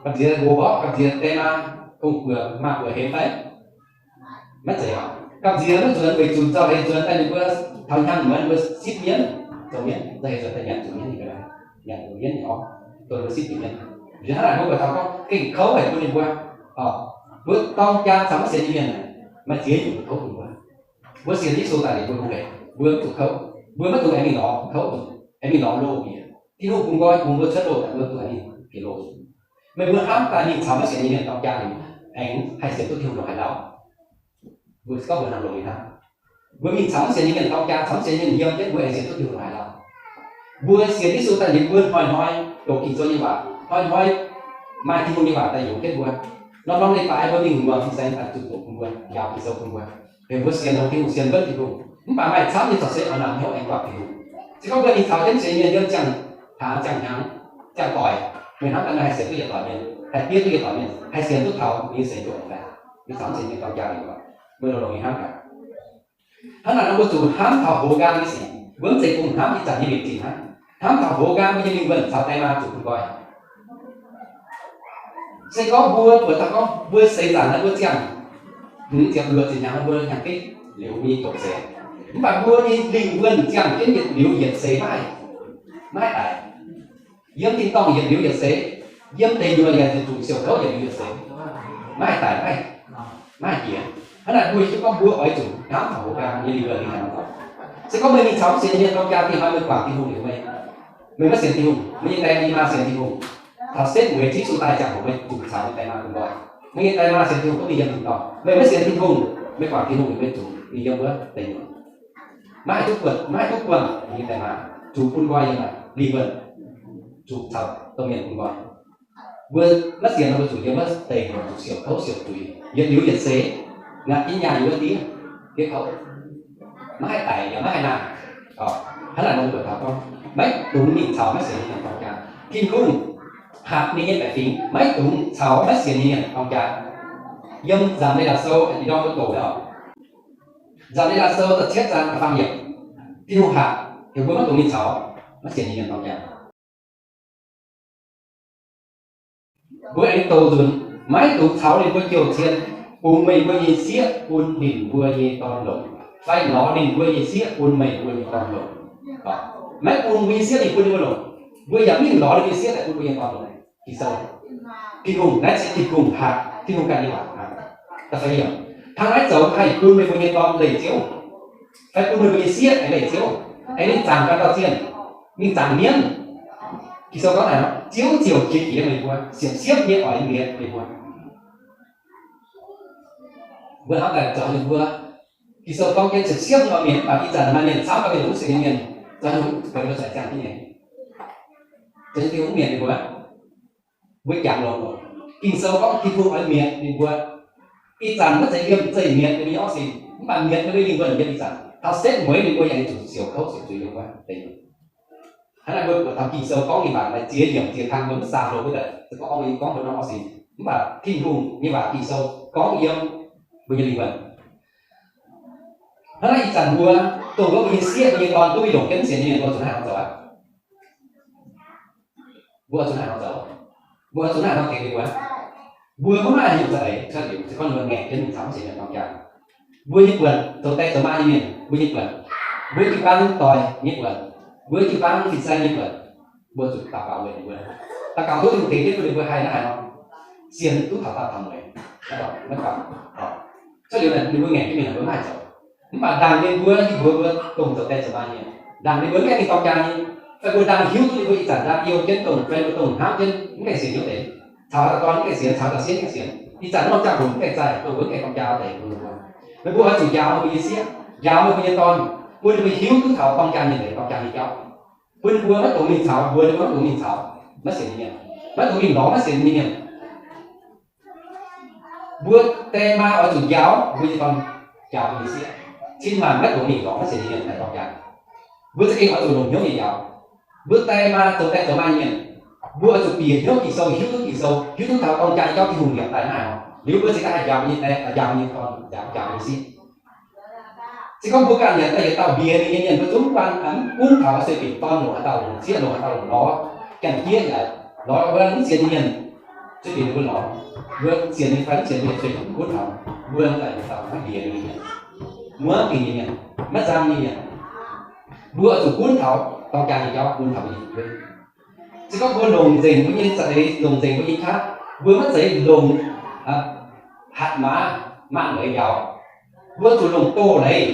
Gamh nziex nqox mborqv, gamh nziex die maa, gong-buoc maa-buoc hemx fai? Maiv zeiz oc. Gamh nziex mv zuonc weic zuqc nzauh heix nzuonx daaih ninh mbuo taux hnyangx muonz ninh mbuo sipv mienv, zoux mienv, nzauh heix nzuonx daaih nyanc zuqc mienv nyei ga'naaiv, nyanc zuqc mienv nyei orv, dongh ninh mbuo sipv zuqc mienv. Liuz hnangv naaic mbuo buatc taux gorngv gengh kouv haic bun ninh mbuo. Mbuo dorng jaa caux maiv sienx nyei mienh, maaih ziex nyungc kouv bun mbuo. Mbuo sienx Yesu daaih liuz mbuo hungh hec, mbuo mv zuqc kouv, mbuo maiv dungx aengx mingh lorz kouv, aengx mingh lorz loh bieqc. Tin-Hungh bungx nqoi bungx mbuo cuotv loh daaih, mbuo mv dungx aengx mingh bieqc loh. Meih mbuo hnamv daaih mingh caux maiv sienx nyei mienh dorng jaa liuz, aengx haih sienx duqv Tin-Hungh ndongc haaix lauh? Mbuo gorngv mbuo hnangv longx nyei hnangv. Mbuo mingh caux maiv sienx nyei mienh dorng jaa, caux maiv sienx nyei mienh yiem jienv, mbuo aengx sienx duqv Tin-Hungh ndongc haaix lauh? Mbuo sienx Yesu daaih liuz, mbuo hnoi-hnoi doqc Ging-Sou nyei waac, hnoi-hnoi maaih Tin-Hungh nyei waac daaih yungz jienv mbuo. Norm-norm leiz-baaix mbuo mingh muangx fin-saeng daaih zuqc doqc bun mbuo, njaaux Ging-Sou bun mbuo. Heuc mbuo sienx longx Tin-Hungh, sienx wuonv Tin-Hungh. Mv baac maaih camv nyei corc se oix nangc hnyouv aengx buangh Tin-Hungh. Se gorngv mbuo mingh caux jienv sienx mienh yiem ziangh hlaax ziangh hnyangx, ziangh doic, meih hnamv daaih meih haih sienx duqv yietc doic mienh, haih diev duqv yietc doic mienh, haih sienx duqv taux ninh nyei seix ndoqc fai? Mingh caux maiv sienx nyei mienh dorng jaa liuz, mbuo longx-longx nyei hnamv gaax. Hnangv naaic nor mbuo zuqc hnamv taux hoz nqaang nyei sic. Mbuo mv zeiz bun hnamv ih zanc nyei mingh zinh hnangv. Hnamv taux hoz nqaang mbuo nyei lingh wuonh caux die maa zuqc bun nqoi. Se gorngv mbuo buatc taux gorngv mbuo seix zaangc naaiv mbuo ziangh hmz ziepc luoqc zinh hnyangx, mbuo hnyangx-beiv liuz mbuo nyei doqc seix, mv baac mbuo nyei lingh wuonh ziangh jienv yietc liuz yietc seix maiv, maiv daic. Yiem tin-dorngh yietc liuz yietc seix, yiem deic nyuoqc yaac zuqc siouc kouv yietc liuz yietc seix, maiv daic, maiv, maiv jiex. Hnangv naaic mbuo hiuv gorngv mbuo oix zuqc hnamv taux hoz nqaang nyei lingh wuonh lingh hnangv. Se gorngv meih mingh caux maiv sienx nyei mienh dorng jaa, dingh hnoi meih guangc Tin-Hungh liuz meih, meih maiv sienx Tin-Hungh, meih nyei die maa sienx Tin-Hungh, taux setv mueiz Yesu daaih ziangh hoc meih zuqc caux meih die maa bun nqoi. Meih nyei die maa sienx Tin-Hungh duqv mingh yiem tin-dorngh. Meih maiv sienx Tin-Hungh, meih guangc Tin-Hungh liuz meih zuqc mingh yiem wuov deic nyuoqc. Maiv haih duqv buatc, maiv haih duqv buangh meih nyei die maa, zuqc bun nqoi yiem naaic lingh wuonh, zuqc caux domh mienh bun nqoi. Mbuo maiv sienx nor mbuo zuqc yiem wuov deic nyuoqc zuqc siouc kouv siouc zuiz, yietc liuz yietc seix, ngaatc jienv nyaah yiem wuov diev, diev kouv, maiv haih daic yaac maiv haih nangh. Hnangv naaic nor mbuo buatc taux gorngv maiv dungx mingh caux maiv sienx nyei mienh dorng jaa. Tin-Hungh hatc ninh nyei baeqc fingx maiv dungx caux maiv sienx nyei mienh dorng jaa. Yiem Nzamc Leiz-Latc Sou ih ndorm mbuo doqc nyei oc. Nzamc Leiz-Latc Sou da'cietv zaang da'faam yiemc, Tin-Hungh hatc heuc mbuo maiv dungx mingh caux maiv sienx nyei mienh dorng jaa. Mbuo aengx doqc nzunc, maiv dungx caux ninh mbuo jouh cien bungx meih mbuo nyei sieqv bun ninh mbuo nyei dorn longc, fai lorz ninh mbuo nyei sieqv bun meih mbuo nyei dorn longc. Maiv bun mbuo nyei sieqv mingh bun ninh mbuo longc, mbuo yaac mv mingh lorz ninh mbuo nyei sieqv daaih bun mbuo nyei dorn longc. Ging-Sou, Tin-Hungh, naaiv se Tin-Hungh hatc, Tin-Hungh ganh nyei waac. Hnangv naaiv zoux haih bun meih mbuo nyei dorn leih Ziouv, fai bun meih mbuo nyei sieqv leih Ziouv, aengx mingh zaangc ganh dauh zienh, mingh zaangc mienv. Ging-Sou gorngv naaic, Ziouv ziouc jiex jiex meih mbuo, siepv-siepv nyei oix mienh meih mbuo. Mbuo hnamv daaih zoux ninh mbuo, Ging-Sou gorngv jienv siepv-siepv nyei mienh, mv baac ih zanc maaih mienh camv gau mingh longc mv sienx nyei mienh, zoux ninh mbuo cuotv seix ziangh jienv nyei. Zoux ninh mbuo mienh ninh mbuo, mbuo jangx longx oc. Ging-Sou gorngv Tin-Hungh oix mietc ninh mbuo. Ih zanc maiv zeiz yiem zeih mietc ninh mbuo nyei orqv sin, mv baac mietc ninh mbuo nyei lingh wuonh yiem ih zanc. Taux setv mueiz ninh mbuo yaac zuqc siouc kouv siouc zuiz yiem wuov deix. Hnangv naaiv mbuo buatc taux Ging-Sou gorngv nyei waac maaih ziex yiemc ziex kang mbuo mv saah hlo wuov deix, se gorngv mbuo gorngv mbuo norm orqv sin. Mv baac Tin-Hungh nyei waac Ging-Sou gorngv yiem mbuo nyei lingh wuonh. Hnangv naaiv ih zanc mbuo dongh wuov mbuo nyei sieqv, mbuo nyei dorn duqv mingh longc jienv mv sienx nyei mienh, mbuo zuqc hnangv haaix nor zoux aqv? Mbuo zuqc hnangv haaix nor zoux? Mbuo zuqc hnangv haaix nor tengx ninh mbuo? Mbuo maiv maaih haaix nyungc za'eix cuotv liuz, se gorngv ninh mbuo ngaengc jienv mingh caux mv sienx mienh dorng jaa. Mbuo nyei buonc zoux die zoux maa nyei mienh, mbuo nyei buonc, mbuo jiu-baang doic nyei buonc, mbuo jiu-baang fin-saeng nyei buonc, mbuo zuqc daux gaux weic ninh mbuo. Daux gaux duqv Tin-Hungh tengx jienv bun ninh mbuo haih hnangv haaix nor sienx duqv taux daauh taux mueiz. Maiv gorngv, cuotv liuz naaic ninh mbuo ngaengc jienv mingh naaic mbuo maiv haih zoux. Mv baac ndaangc ninh mbuo, yie mbuox mbuo dongh zoux die zoux maa nyei, ndaangc ninh mbuo mv gaengh mingh dorng jaa nyei, fai mbuo ndaangc hiuv duqv ninh mbuo ih zanc ndaangc youh jienv dongh, fai ninh mbuo dongh hnamv jienv mv gaengh sienx hnyouv deix, caux dauh dorn mv gaengh sienx, caux dauh sieqv mv gaengh sienx, ih zanc norm ziangh hoc mv gaengh zaih, dongh mbuo mv gaengh dorng jaa deix bun ninh mbuo. Meih mbuo oix zuqc njaaux meih mbuo nyei sieqv, njaaux meih mbuo nyei dorn, bun ninh mbuo hiuv duqv taux dorng jaa nyei leiz, dorng jaa nyei jauv, bun ninh mbuo maiv dungx mingh caux, mbuox ninh mbuo maiv dungx mingh caux maiv sienx nyei mienh, maiv dungx mingh lorz maiv sienx nyei mienh. Mbuo die maa oix zuqc njaaux mbuo nyei dorn, njaaux mbuo nyei sieqv, cin-maanc maiv dungx mingh lorz maiv sienx nyei mienh daaih dorng jaa. Mbuo za'gengh oix zuqc longc hnyouv nyei njaaux. Mbuo die maa zoux die zoux maa nyei mienh, mbuo oix zuqc bieqc hnyouv Ging-Sou, hiuv duqv Ging-Sou, hiuv duqv taux dorng jaa nyei jauv Tin-Hungh liepc daaih hnangv haaix nor, liuz mbuo cingx daaih haih njaaux mbuo nyei die, njaaux mbuo nyei sieqv. Se gorngv mbuo ganh yaac daaih yietc dauh mbiex ninh nyei mienh, mbuo zungv guanh gunv taux sueih bieqc dorn longc haaix dauh longc sieqv, longc haaix dauh longc lorz, ganh jieqv yaac lorz wuov mv sienx nyei mienh, sueih bieqc ninh mbuo lorz. Mbuo sienx nyei fai mv sienx nyei mbuo sueih bieqc gunv taux, mbuo daaih yietc dauh hnangv mbiex ninh nyei mienh, muangv dingc nyei mienh, maiv nzang nyei mienh. Mbuo zuqc gunv taux dorng jaa nyei jauv, gunv taux mbuo nyei fu'jueiv. Se gorngv mbuo longc nzengc mbuo nyei za'eix, longc nzengc mbuo nyei qaqv, mbuo maiv zeiz longc hatc maaz maanh leiz njaaux. Mbuo zuqc longc doz-leiz.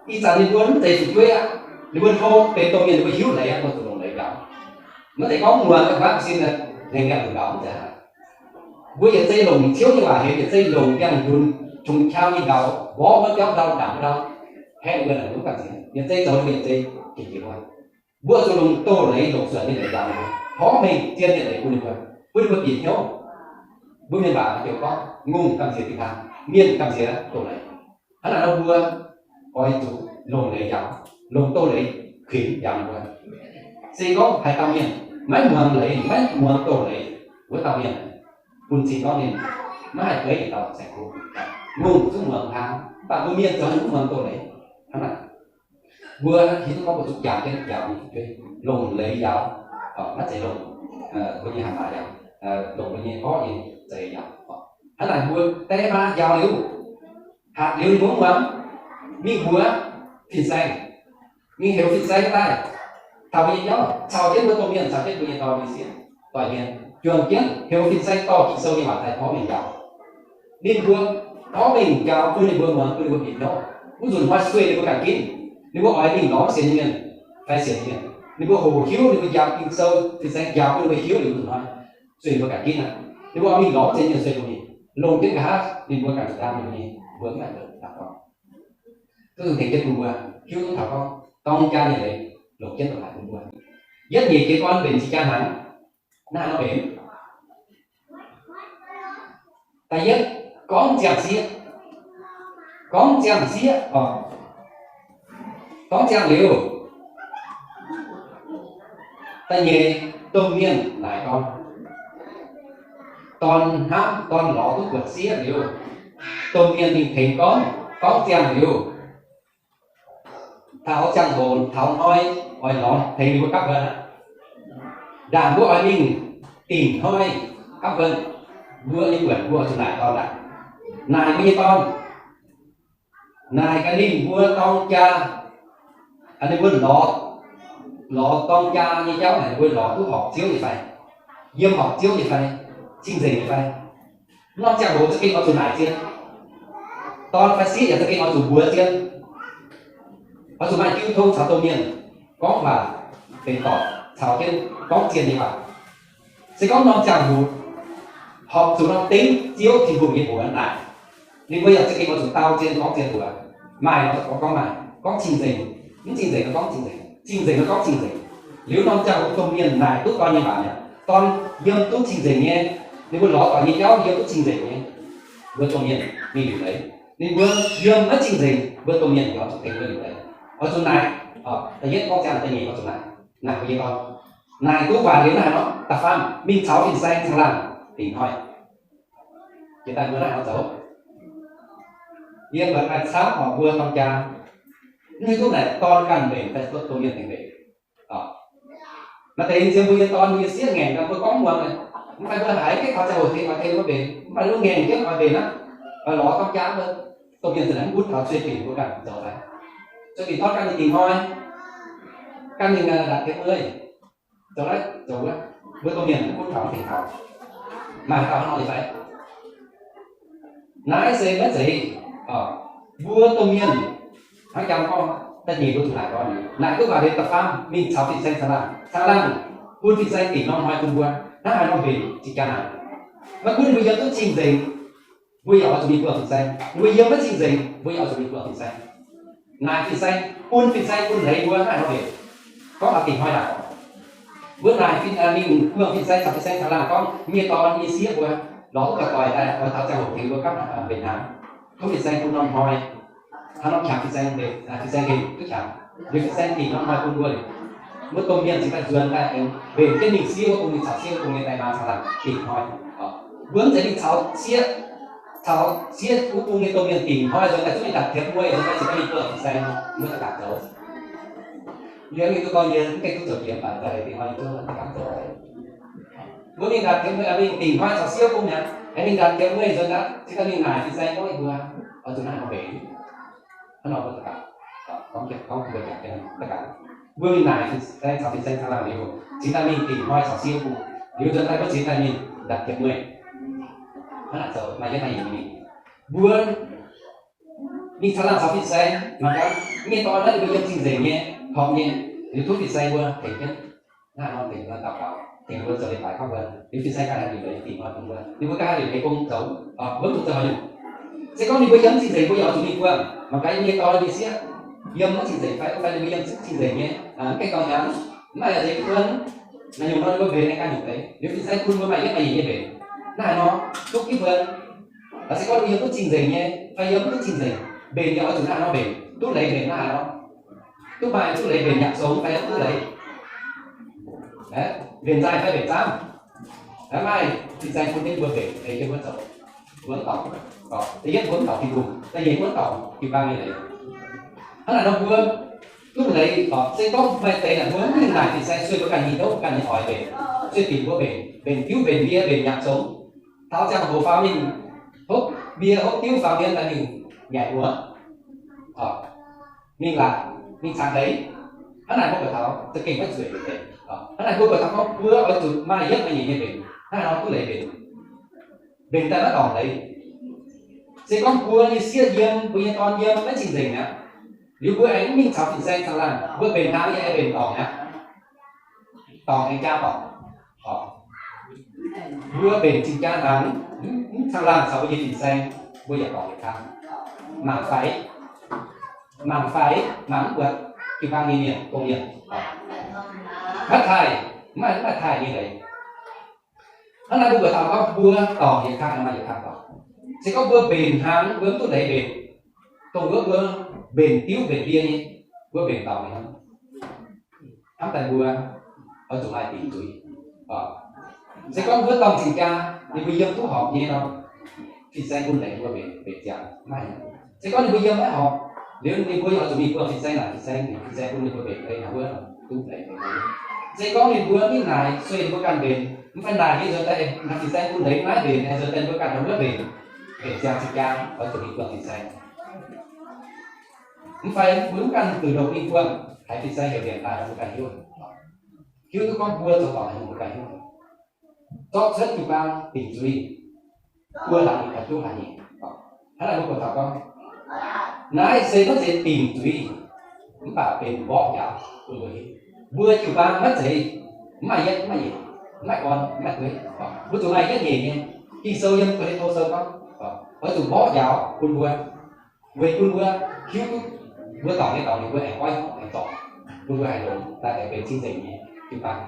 Ih zanc ninh mbuo mv zeiz fu'jueiv aqv, ninh mbuo hlo benx domh mienh, ninh mbuo hiuv leiz aqv, mbuo zuqc longc leiz njaaux. Maiv zeiz gorngv muangx ga'naaiv sin lengh liangx-nduqc njaaux, mv zeiz aqv. Mbuo yietc zei longc Ziouv nyei waac hemx, yietc zei longc liangx-nduqc tongx qau nyei njaaux, mborqv wuov biauv ndau, ndaangc ndau, haeqv mbuo naaic mbuo mv gamh nziex, yietc zei zoux ninh mbuo yietc zei jiex jiez wuov. Mbuo zuqc longc doz-leiz, longc suonc nyei leiz njaaux ninh mbuo, porv mengh zien nyei leiz bun ninh mbuo, bun ninh mbuo bieqc hnyouv. Mbuo mienh waac joux gorngv, ngongh gamh nziex dinh hnamv, mienh gamh nziex doz-leiz. Hnangv naaic nor mbuo oix zuqc longc leiz njaaux, longc doz-leiz kuinx njaaux ninh mbuo. Se gorngv haaix dauh mienh maiv muangx leiz, maiv muangx doz-leiz, wuov dauh mienh bun cing gorngv ninh maiv haih beiv yietc dauh saeng-kuv. Ngongh zungv muangx hnangv, mv baac mbuo mienh zoux mv muangx doz-leiz. Hnangv naaic, mbuo hiuv duqv gorngv mbuo zuqc jangx jienv njaaux mbuo nyei fu'jueiv, longc leiz njaaux, maiv zeiz longc mbuo nyei hatc maaz njaaux, longc mbuo nyei orqv nyei za'eix njaaux. Hnangv naaic mbuo die maa njaaux liuz, hatc liuz ninh mbuo mv muangx, mingh mbuox fin-saeng, mingh heuc fin-saeng daaih taux mbuo nyei jauv, caux jienv mbuo domh mienh, caux jienv mbuo nyei dorn nyei sieqv, doix-hmien, juangc jienv heuc fin-saeng dorh Ging-Sou nyei waac daaih porv mengh njaaux. Ninh mbuo porv mengh njaaux bun ninh mbuo muangx, bun ninh mbuo bieqc hnyouv, mv nzunc hnoi sueih ninh mbuo ganh ginv. Ninh mbuo oix mingh lorz sienx nyei mienh fai sienx nyei mienh, ninh mbuo hoqc hiuv, ninh mbuo njaaux Ging-Sou, fin-saeng njaaux bun ninh mbuo hiuv liuz, nzunc hnoi sueih ninh mbuo ganh ginv aqv. Ninh mbuo oix mingh lorz sienx nyei mienh sueih bun ninh, longc jienv nqa'haav ninh mbuo ganh zuqc ndaam ninh mbuo nyei, mbuo mv haih douc daux gaux. Duqv Tin-Hungh tengx jienv bun mbuo hiuv duqv taux gorngv dorng jaa nyei leiz longc jienv dongh naaic bun mbuo. Yietv nyeic jiex gorn mbenc zinh jaa hnaangx, naaiv nor mbenc. Da'yietv, gorngv ziangh sieqv. Gorngv ziangh sieqv oc. Gorngv ziangh liuz, da'nyeic, domh mienh naaic dorn. Dorn hnamv dorn lorz duqv buatc sieqv liuz, domh mienh mingh tengx gorngv, gorngv ziangh liuz, taux ziangh hoc taux hnoi oix lorz tengx ninh mbuo gapv hlen aqv. Ndaangc mbuo oix mingh dingc hnoi gapv hlen, mbuo nyei buonc mbuo zuqc naaic dorn aqv. Naaic mbuo nyei dorn, naaic gaax ninh mbuo dorng jaa, ninh mbuo lorz, lorz dorng jaa nyei jauv naaic, ninh mbuo lorz duqv horpc Ziouv nyei fai, yiem horpc Ziouv nyei fai, cing-nzengc nyei fai. Norm ziangh hoc za'gengh oix zuqc naaic zien. Dorn fai sieqv yaac za'gengh oix zuqc mbuox zien. Oix zuqc maaih jiu tong caux domh mienh gorngv waac, benx doic caux jienv gorngv zien nyei waac. Se gorngv norm ziangh hoc horpc zuqc norm dengv Ziouv Tin-Hungh nyei mbuox naaic, Ninh mbuo yaac za'gengh oix zuqc dau zien gorngv zien mbuox. Maaih nor gorngv, gorngv maaih, gorngv cing-nzengc. Mv cing-nzengc nor gorngv cing-nzengc, cing-nzengc nor gorngv cing-nzengc. Liuz norm ziangh hoc domh mienh naaic duqv dorn nyei waac mi'aqv. Dorn yiem duqv cing-nzengc nyei, ninh mbuo lorz doic nyei jauv yiem duqv cing-nzengc nyei, mbuo domh mienh mingh liuc leiz. Ninh mbuo yiem maiv cing-nzengc, mbuo domh mienh yaac zuqc tengx mbuo liuc leiz. Oix zuqc naaic, da'yietv gorngv ziangh da'nyeic oix zuqc naaic, naaic mbuo nyei dorn. Naaic duqv waac liuz naaiv haaix nor, da'faam mingh caux fin-saeng caangh laangh dingc hnoi. Jiex daaih mbuo naaiv haaix nor zoux? Yie buatc maaih camv oc, mbuo dorng jaa, mv hiuv duqv naaic dorn ganh mbenc fai domh mienh tengx mbenc. Maaih deix yiem mbuo nyei dorn, mbuo nyei sieqv ngaengc gaax mbuo gorngv muangx, mv baac mbuo haiz jienv taux ziangh hoc tengx oix tengx mbuo mbenc, mv baac mbuo ngaengc jienv oix mbenc aqv, oix lorz dorng jaa mbuo, domh mienh za'naaic mv butv taux sueih binc mbuo ganh zoux fai, sueih binc dorn ganh ninh dingc hnoi, ganh ninh ndatc jiex mueiz. Zoux naaiv zoux wuov, mbuo domh mienh mv butv taux tengx taux. Maaih haaix dauh hnangv nor nyei fai? Naaiv se maiv zeiz. Mbuo domh mienh hnangv jangx gorngv, da'nyeic mbuo zuqc naaic gorn, naaic duqv waac liuz da'faam mingh caux fin-saeng caangh laangh, caangh laangh bun fin-saeng dingc norm hnoi bun mbuo hnangv haaix nor mbenc zinh jaa naaic. Maiv gunv ninh mbuo yiem duqv cing-nzengc, mbuo yaac oix zuqc mingh buangh fin-saeng. Mbuo yiem maiv cing-nzengc, mbuo yaac oix zuqc mingh buangh fin-saeng. Naaic fin-saeng, bun fin-saeng bun leiz mbuo hnangv haaix nor mbenc. Gorngv oix dingc hnoi naaic, mbuo naaic fin, mingh buangh fin-saeng caux fin-saeng caangh laangh gorngv, nyei dorn nyei sieqv mbuo lorz duqv ga'doic daaih oix taux ziangh hoc tengx mbuo gapv mbenc hnaangx. Tov fin-saeng bun norm hnoi, hnangv norm qangx fin-saeng, fin-saeng hengh duqv qangx, liuz fin-saeng dingc norm hnoi bun mbuo. Mbuo domh mienh cingx daaih nzuonx daaih aengx mbenc jienv mingh sieqv wuov bung, mingh caux sieqv wuov bung nyei die maa caangh laangh dingc hnoi. Mbuo mv zeiz mingh caux sieqv, caux sieqv wuov bung nyei domh mienh dingc hnoi nzuonx daaih zungv mingh ndatc tiepv mueiz nzuonx daaih cingx daaih mingh buangh fin-saeng, mbuo daux gaux zoux. Liuz ninh duqv gorngv yie mv gaengh duqv zoux jiex, mv baac daaih dingc hnoi yie zungv daux gaux zoux. Mbuo mingh ndatc tiepv mueiz, mingh dingc hnoi caux sieqv bung mi'aqv, aengx mingh ndatc tiepv mueiz nzuonx daaih cingx daaih mingh naaic fin-saeng gorngv yie mbuo oix zuqc naaiv nor mbenc. Hnangv nor mbuo daux gaux, gorngv, gorngv mbuo daux gaux, mbuo mingh naaic fin-saeng caux fin-saeng caangh laangh liuz, cingx daaih mingh dingc hnoi caux sieqv bung, liuz nzuonx daaih mbuo cingx daaih mingh ndatc tiepv mueiz. Hnangv naaic zoux maaih yietv maaih nyeic mingh. Mbuo mingh caangh laangh caux fin-saeng mangc gaax, nyei dorn naaiv ninh mbuo yiem cing-nzengc nyei, horpc nyei, liuz tov fin-saeng mbuo tengx jienv hnangv nor tengx mbuo daux gaux, tengx mbuo zoux leiz-baaix gorngv mbuo, liuz fin-saeng ganh haih liuc leiz dingc hnoi bun mbuo, liuz mbuo ganh haih liuc leiz gong zoux, mbuo mv zuqc zoux haaix nyungc. Se gorngv ninh mbuo yiem cing-nzengc, mbuo yaac oix zuqc mingh buangh. Mangc gaax nyei dorn nyei sieqv yiem maiv cing-nzengc fai, fai ninh mbuo yiem cing-nzengc nyei, mv gaengh dorngx hnyangx, mv maaih zeix duqv, naaiv nyungc nor ninh mbuo mbenc aengx ganh nyungc deix, liuz fin-saeng bun mbuo maaih yietv maaih nyeic nyei mbenc. Naaiv haaix nor duqv jienv mbuo, se gorngv ninh mbuo yiem duqv cing-nzengc nyei fai yiem mv duqv cing-nzengc, mbenc yaac oix zuqc naaiv haaix nor mbenc, duqv leiz mbenc naaiv haaix nor. Duqv maaih duqv leiz mbenc nyaanh song fai duqv leiz, mbenc nzaaih fai mbenc zaamv. Maaih fin-saeng bun jienv mbuo mbenc, tengx jienv mbuo zoux. Mbuo dorngc, da'yietv mbuo dorngc Tin-Hungh, da'nyeic mbuo dorngc jiu-baang nyei leiz. Hnangv naaic nor mbuo duqv leiz, se gorngv maaih deix naaic mbuo mv mingh naaic fin-saeng, sueih mbuo ganh nyei hnyouv, ganh nyei oix mbenc, sueih binc mbuo mbenc, mbenc diuv mbenc mbie mbenc nyaanh song. Taux ziangh hoc faaux mingh hopv mbie hopv diuv faaux mbie daaih mingh nyanc wuov, mingh laatc, mingh cangx leiz. Hnangv naaic mbuo buatc taux za'gengh maiv zueiz nyei leiz. Hnangv naaic mbuo buatc taux gorngv mbuo oix zuqc maaih yietv maaih nyeic nyei mbenc, hnangv naaic nor duqv leiz mbenc. Mbenc daaih maiv dorngc leiz. Se gorngv mbuo nyei sieqv yiem, mbuo nyei dorn yiem maiv cing-nzengc aqv, liuz mbuo aengx mv mingh caux fin-saeng caangh laangh, mbuo mbenc hnaangx yaac aengx mbenc dorngc aqv. Dorngc aengx jaa dorngc. Mbuo mbenc cing jaa hnaangx, mv caangh laangh caux mbuo nyei fin-saeng, mbuo yaac dorngc yietc kang. Mangc faix, mangc faix, mangc mv buatc jiu-baang nyei mienh, gong mienh. Maiv taaih, mv maaih, mv maaih taaih nyei leiz. Hnangv naaiv mbuo buatc taux gorngv mbuo dorngc yietc kang, maaih yietc kang dorngc. Se gorngv mbuo mbenc hnaangx, mbuo mv duqv leiz mbenc, dongh wuov mbuo mbenc diuv mbenc mbie nyei, mbuo mbenc dorngc nyei hnangv. Hnamv daaih mbuo oix zuqc maaih dingc zuiz. Se gorngv mbuo dorngc cing jaa, ninh mbuo yiem duqv horpc nyei nor, fin-saeng bun leiz mbuo mbenc, mbenc ziangx maaih. Se gorngv ninh mbuo yiem maiv horpc, liuz ninh mbuo yaac oix zuqc mingh buangh fin-saeng naaic fin-saeng, fin-saeng bun ninh mbuo mbenc leiz naaic wuov, duqv leiz mbenc. Se gorngv ninh mbuo mingh naaic sueih ninh mbuo ganh mbenc, mv fai naaic nyei nzuonx daaih, naaic fin-saeng bun leiz maiv mbenc, nzuonx daaih ninh mbuo ganh nor wuov mbenc, mbenc ziangx cing jaa, oix zuqc mingh buangh fin-saeng. Mv fai mbuo mv ganh zuqc longc mingh buangh, haiz fin-saeng heuc mbienc daaih mbuo ganh hiuv. Hiuv duqv gorngv mbuo zoux dorngc haaix nyungc mbuo ganh hiuv. Zorqv cuotv jiu-baang dingc zuiz, buo hlaax nyeic haih duqv hlaax nyeic. Hnangv naaic mbuo buatc taux gorngv, naaiv se maiv zeiz dingc zuiz, mv baac benx mborqv njaaux bun mbuo hiuv. Mbuo jiu-baang maiv zeiz, mv maaih yietv, mv maaih nyeic, mv maaih gorn, mv maaih dueiv. Mbuo zuqc maaih yietv nyeic nyei. Ging-Sou yiem Ko^lin^to Sou gorngv, Oix zuqc mborqv njaaux bun mbuo, weic bun mbuo hiuv duqv mbuo dorngc nyei dorngx, ninh mbuo aengx goiv aengx zorc, bun mbuo haih longx daaih benx cing-nzengc nyei jiu-baang.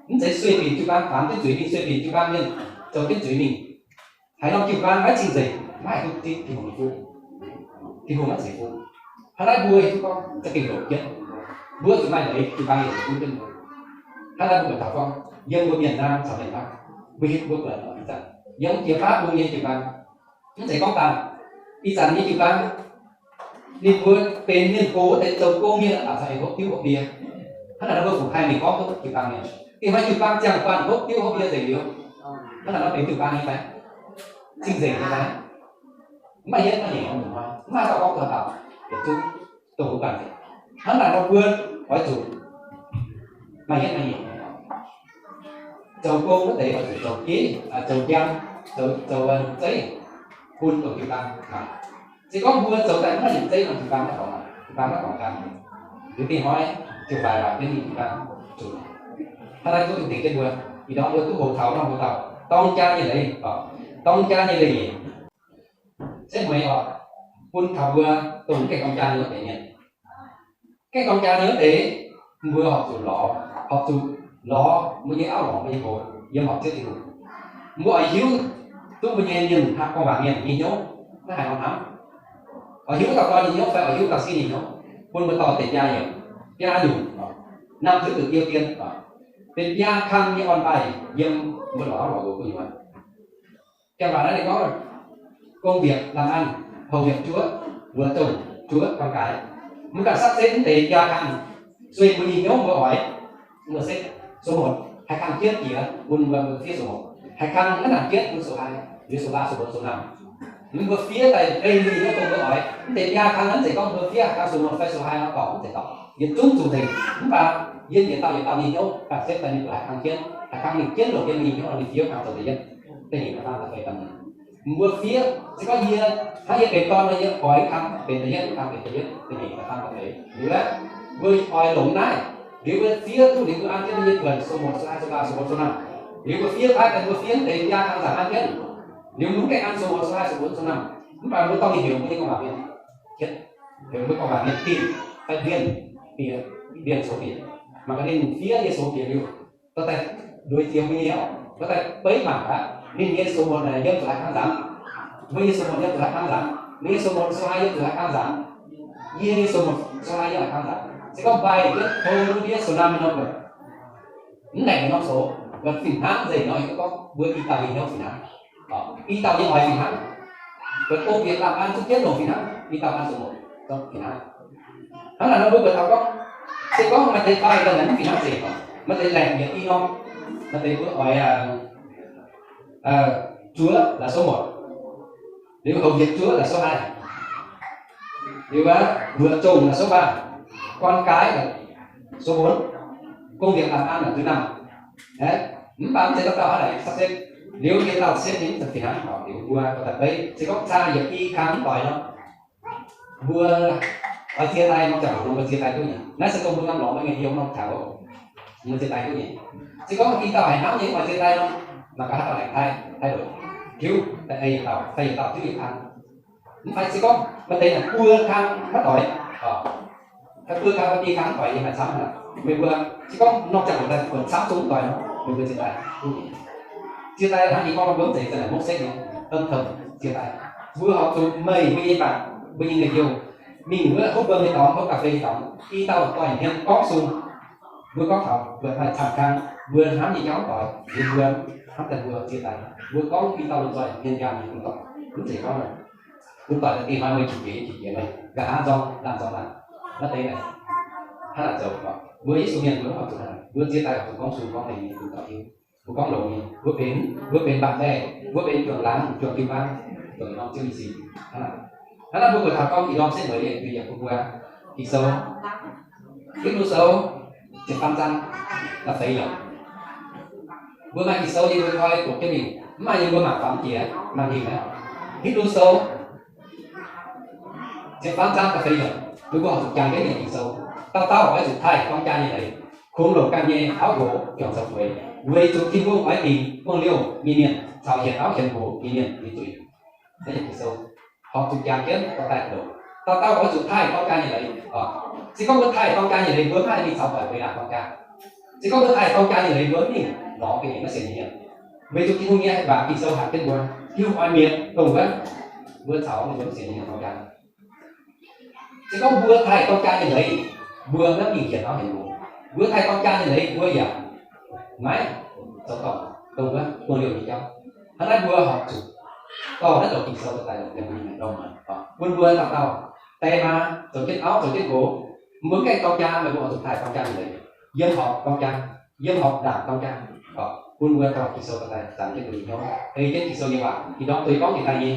Mv zeiz sueih binc jiu-baang, baamz jienv zuiz mingh, sueih binc jiu-baang mienh zoux jienv zuiz mingh. Haaix norm jiu-baang maiv cing-nzengc, maiv haih duqv zipv Tin-Hungh nyei fuqv. Tin-Hungh maiv ceix fuqv. Hnangv naaiv mbuo hiuv duqv gorngv za'gengh longx jienv, mbuo zuqc maaih leiz jiu-baang yietc liuz gunv jienv mbuo. Hnangv naaiv mbuo buatc taux gorngv yiem mbuo mienh naaiv caux mienh naaiv, mbuo hiuv mbuo buatc ih zanc yiem jiex baav bung nyei jiu-baang, mv zeiz gorngv dangh ih zanc nyei jiu-baang, ninh mbuo benx mienh gox wuov deix zoux gong mienh aqv, caux aengx hopv diuv hopv mbie. Hnangv naaic nor mbuo fungc haih mingh gorngv duqv jiu-baang mienh, dingh hnoi jiu-baang ziangh guanh hopv diuv hopv mbie nzengc liuz, hnangv naaic nor benx jiu-baang nyei fai? Cing-nzengc nyei fai? Mv maaih hietv maiv nyungc, mv maaih dauh gorngv taux yietc zungv dongh wuov guanh nzengc. Hnangv naaic nor mbuo oix zuqc maaih hietv maiv nyungc, zoux gong wuov deix oix zuqc zoux jeiv, zoux njang, zoux, zoux zeiv bun dongh jiu-baang mangc. Se gorngv mbuo zoux daaih mv maaih nyungc zeiv nor, jiu-baang maiv dorngx, jiu-baang maiv dorngx gan. Liuz dingh hnoi ziouc faix waaic jienv ninh jiu-baang zuqc. Hnangv naaiv zuqc dingc jienv mbuo, ih ndorm mbuo duqv hoqc taux norm hoc dauh dorng jaa nyei leiz, dorng jaa nyei leiz-nyeic. Setv mueiz oc, bun taux mbuo dongh gaengh dorng jaa nyei wuov deix mienh. Gaengh dorng jaa nyei wuov deix, mbuo horpc zuqc lorz, horpc zuqc lorz mbuo nyei auv lorz mbuo nyei nqox yiem horpc Ziouv Tin-Hungh. Mbuo oix hiuv duqv mbuo nyei mienh hnaangx gorngv waac mienh nyei hnyouv naaiv haaix nor hnamv. Oix hiuv dauh doic nyei hnyouv fai oix hiuv dauh sieqv nyei hnyouv, bun mbuo dorh deix biaa yiemc, biaa nyungc, năm thứ tự ưu tiên, benx biaa kang nyei orn-baaih yiem mbuo lorz auv lorz nqox gu'nyuoz. Janx waac naaiv ninh gorngv, công việc làm ăn, hầu việc Chúa, vợ chồng, Chúa, con cái. Mbuo ganh sap setv mv deix biaa kang, sueih mbuo nyei hnyouv mbuo oix, mbuo setv sou muotc, haih kang jienv jiex bun mbuo fiev sou muotc, haih kang naaiv naanc jienv bun sou hai, liuz sou laah, sou mbuo, sou năm. Mbuo fiev daaih bengx mbuo nyei hnyouv dongh mbuo oix. Mv deix biaa kang naaiv mv zeiz gorngv mbuo fiev haih kang sou muotc fai sou hai nor dorngc, mv zeiz dorngc. Yietc zungv zuqc nzengc. Mv baac yiem yietc dauh yietc dauh nyei hnyouv ganh setv daaih ninh mbuo haih kang jienv, haih kang mingh jienv longc yiem ninh hnyouv nor ninh fiev kang zoux da'yietv, da'nyeic, da'faam, da'feix, da'hmz. Mbuo fiev, se gorngv yie, hnangv yie benx dorn nor, yie oix kang benx da'yietv, kang benx da'yietv, da'nyeic, da'faam, da'feix. Liuz aeqv, mbuo oix longc naaiv, liuz mbuo fiev duqv liuz mbuo an jienv mbuo nyei buonc sou muotc, sou hai, sou laah, sou mbuo, sou năm. Liuz mbuo fiev paaiv daaih mbuo fiev deix biaa kang nzaangc an jienv. Liuz mbuo mv gaengh an sou muotc, sou hai, sou mbuo, sou năm. Mv baac mbuo dorh mingh heuc mbuo nyei gorngv waac mienh, heuc mbuo gorngv waac mienh dingh fai mbienv bieqc, mbienv sou bieqc. Mangc gaax ninh fiev nyei sou bieqc liuz, dorh daaih ndueic jiex mbuo nyei, dorh daaih beiv mangc gaax ninh nyei sou muotc naaic yiem zuqc haaix kang nzaangc. Mbuo nyei sou muotc yiem zuqc haaix kang nzaangc. Ninh nyei sou muotc sou hai yiem zuqc haaix kang nzaangc. Yie nyei sou muotc sou hai yiem haaix kang nzaangc. Se gorngv mbaih jienv tong ndiev sou nam nyei norm buonc, mv laengc norm sou, fih hnangv nzengc nor, gorngv mbuo i dauh nyei hnyouv fih hnangv. I dauh nyei oix fih hnangv. Mbuo công việc làm ăn zungv jienv longc fih hnangv, i dauh an sou muotc fih hnangv. Hnangv naaic nor mbuo buatc taux gorngv, se gorngv maaih deix mbaih daaih naaic mv fih hnangv nzengc, maaih deix laengc yietc i norm, maaih deix mbuo oix zuov laaix sou muotc, liuz hầu việc Chúa laaix sou hai, liuz vợ chồng laaix sou ba, con cái laaix sou bốn, công việc làm ăn laaix thứ năm. Mv baac mv zeiz dauh dauh hnangv naaic sắp xếp. Liuz yietc dauh setv ninh mv zeiz fih hnangv, liuz mbuo dorh daaih beiv. Se gorngv caa yietc i kang mv doix nor, mbuo oix ziex daaih nor, jangx-hoc mbuo ziex daaih duqv nyei. Naaiv se dongh mbuo norm lorz mbuo nyei hnyouv norm taux mbuo ziex daaih duqv nyei. Se gorngv i dauh haic hnamv nyei oix ziex daaih nor, mangc gaax haaix dauh laengc taaih, taaih loc, tiuv daaih yietc dauh, fai yietc dauh tiuv yietc kang. Mv fai se gorngv maaih deix naaic buo kang maiv doix, fai buo kang fai biei kang maiv doix nyei maaih camv aqv. Meih mbuo se gorngv norm jangx-hoc daaih buonc camv zungv mv doix nor, meih mbuo ziex daaih duqv nyei. Ziex daaih hnangv yie gorngv mbuo mv zeiz za'naaic mv sekv nyei, dongh tengx ziex daaih. Mbuo horpc zuqc meih mbuo nyei mbac, mbuo nyei ninh-youh, mingh wuov hopv wuom nyei dorngx, hopv ga'fei nyei dorngx, i dauh doix hmien gorngv sung. Mbuo gorngv taux buatc maaih camv kang, mbuo hnamv nyei jauv doix, mbuo hnamv daaih mbuo ziex daaih, mbuo gorngv i dauh lomh nzoih hmien njaam nyei bun doic, mv zeiz gorngv bun doic daaih dingh hnoi meih qiex jiez, qiex jiez meih, nqa'haav nzorng, laanh nzorng laanh, maiv deix naaic. Hnangv naaic zoux, mbuo Yesu mienh mbuo mv horpc zuqc hnangv naaic, mbuo ziex daaih horpc zuqc gorngv sung gorngv deix nyei bun doic hiuv. Mbuo gorngv longx nyei, mbuo benx, mbuo benx mbac mbaeih, mbuo benx juangc laangz, juangc jiu-baang, juangc norm Ziouv nyei sic. Hnangv naaic, hnangv naaic mbuo buatc taux gorngv ih norm setv mueiz yie duih yietc bun mbuo Ging-Sou, Hipv^lu Sou ziepc faam zaang da'feix yiemc. Mbuo maaih Ging-Sou yie mbuo koi doqc jienv mingh, mv maaih yie mbuo mangc faaux mv jiex, mangc mingh aqv. Hipv^lu Sou ziepc faam zaang da'feix yiemc, mbuo horpc zuqc jangx jienv nyei Ging-Sou. Dauh dauh oix zuqc taaih dorng jaa nyei leiz, kungx longc ganh nyei auv nqox juangc zoux fuix, weic zuqc Tin-Hungh oix dingc buangh liouh nyei mienh caux hienx auv hienx nqox nyei mienh nyei zuiz. Naaiv yiem Ging-Sou horpc zuqc jangx jienv dorh daaih longc. Dauh dauh oix zuqc taaih dorng jaa nyei leiz. Se gorngv mbuo taaih dorng jaa nyei leiz, mbuo maiv haih mingh caux doic mbuo yaac dorng jaa. Se gorngv mbuo taaih dorng jaa nyei leiz, mbuo mv mingh lorz ga'nyiec maiv sienx nyei mienh. Weic zuqc Tin-Hungh nyei waac Ging-Sou hatc jienv mbuo, hiuv oix mietc dongh wuov, mbuo caux mbuo maiv sienx nyei mienh dorng jaa. Se gorngv mbuo taaih dorng jaa nyei leiz, mbuo maiv mingh hienx auv hienx nqox. Mbuo taaih dorng jaa nyei leiz, mbuo yaac maiv zoux dorngc dongh wuov buangh liouh nyei jauv. Hnangv naaiv mbuo horpc zuqc dorh naaiv zoux Ging-Sou daaih longc yiem mbuo nyei maengc ndorm muonz, bun mbuo dauh dauh die maa zoux jienv auv zoux jienv nqox, mbuo mv gaengh dorng jaa, meih mbuo oix zuqc taaih dorng jaa nyei leiz, yiem horpc dorng jaa, yiem horpc ndaangc dorng jaa, bun mbuo dorh Ging-Sou daaih zanc jienv mbuo nyei hnyouv, ei jienv Ging-Sou nyei waac. Ih ndorm deix gorngv jiex daaih nyei,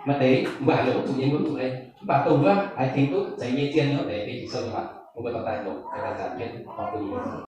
maaih deix mbuo haiz longc mv zuqc nyei, mbuo mv zuqc ei, mv baac dongh wuov haiz tengx duqv zeix nyei zien nyei wuov deix benx Ging-Sou nyei waac, bun mbuo dorh daaih longc, daaih zanc jienv dorh bun mbuo.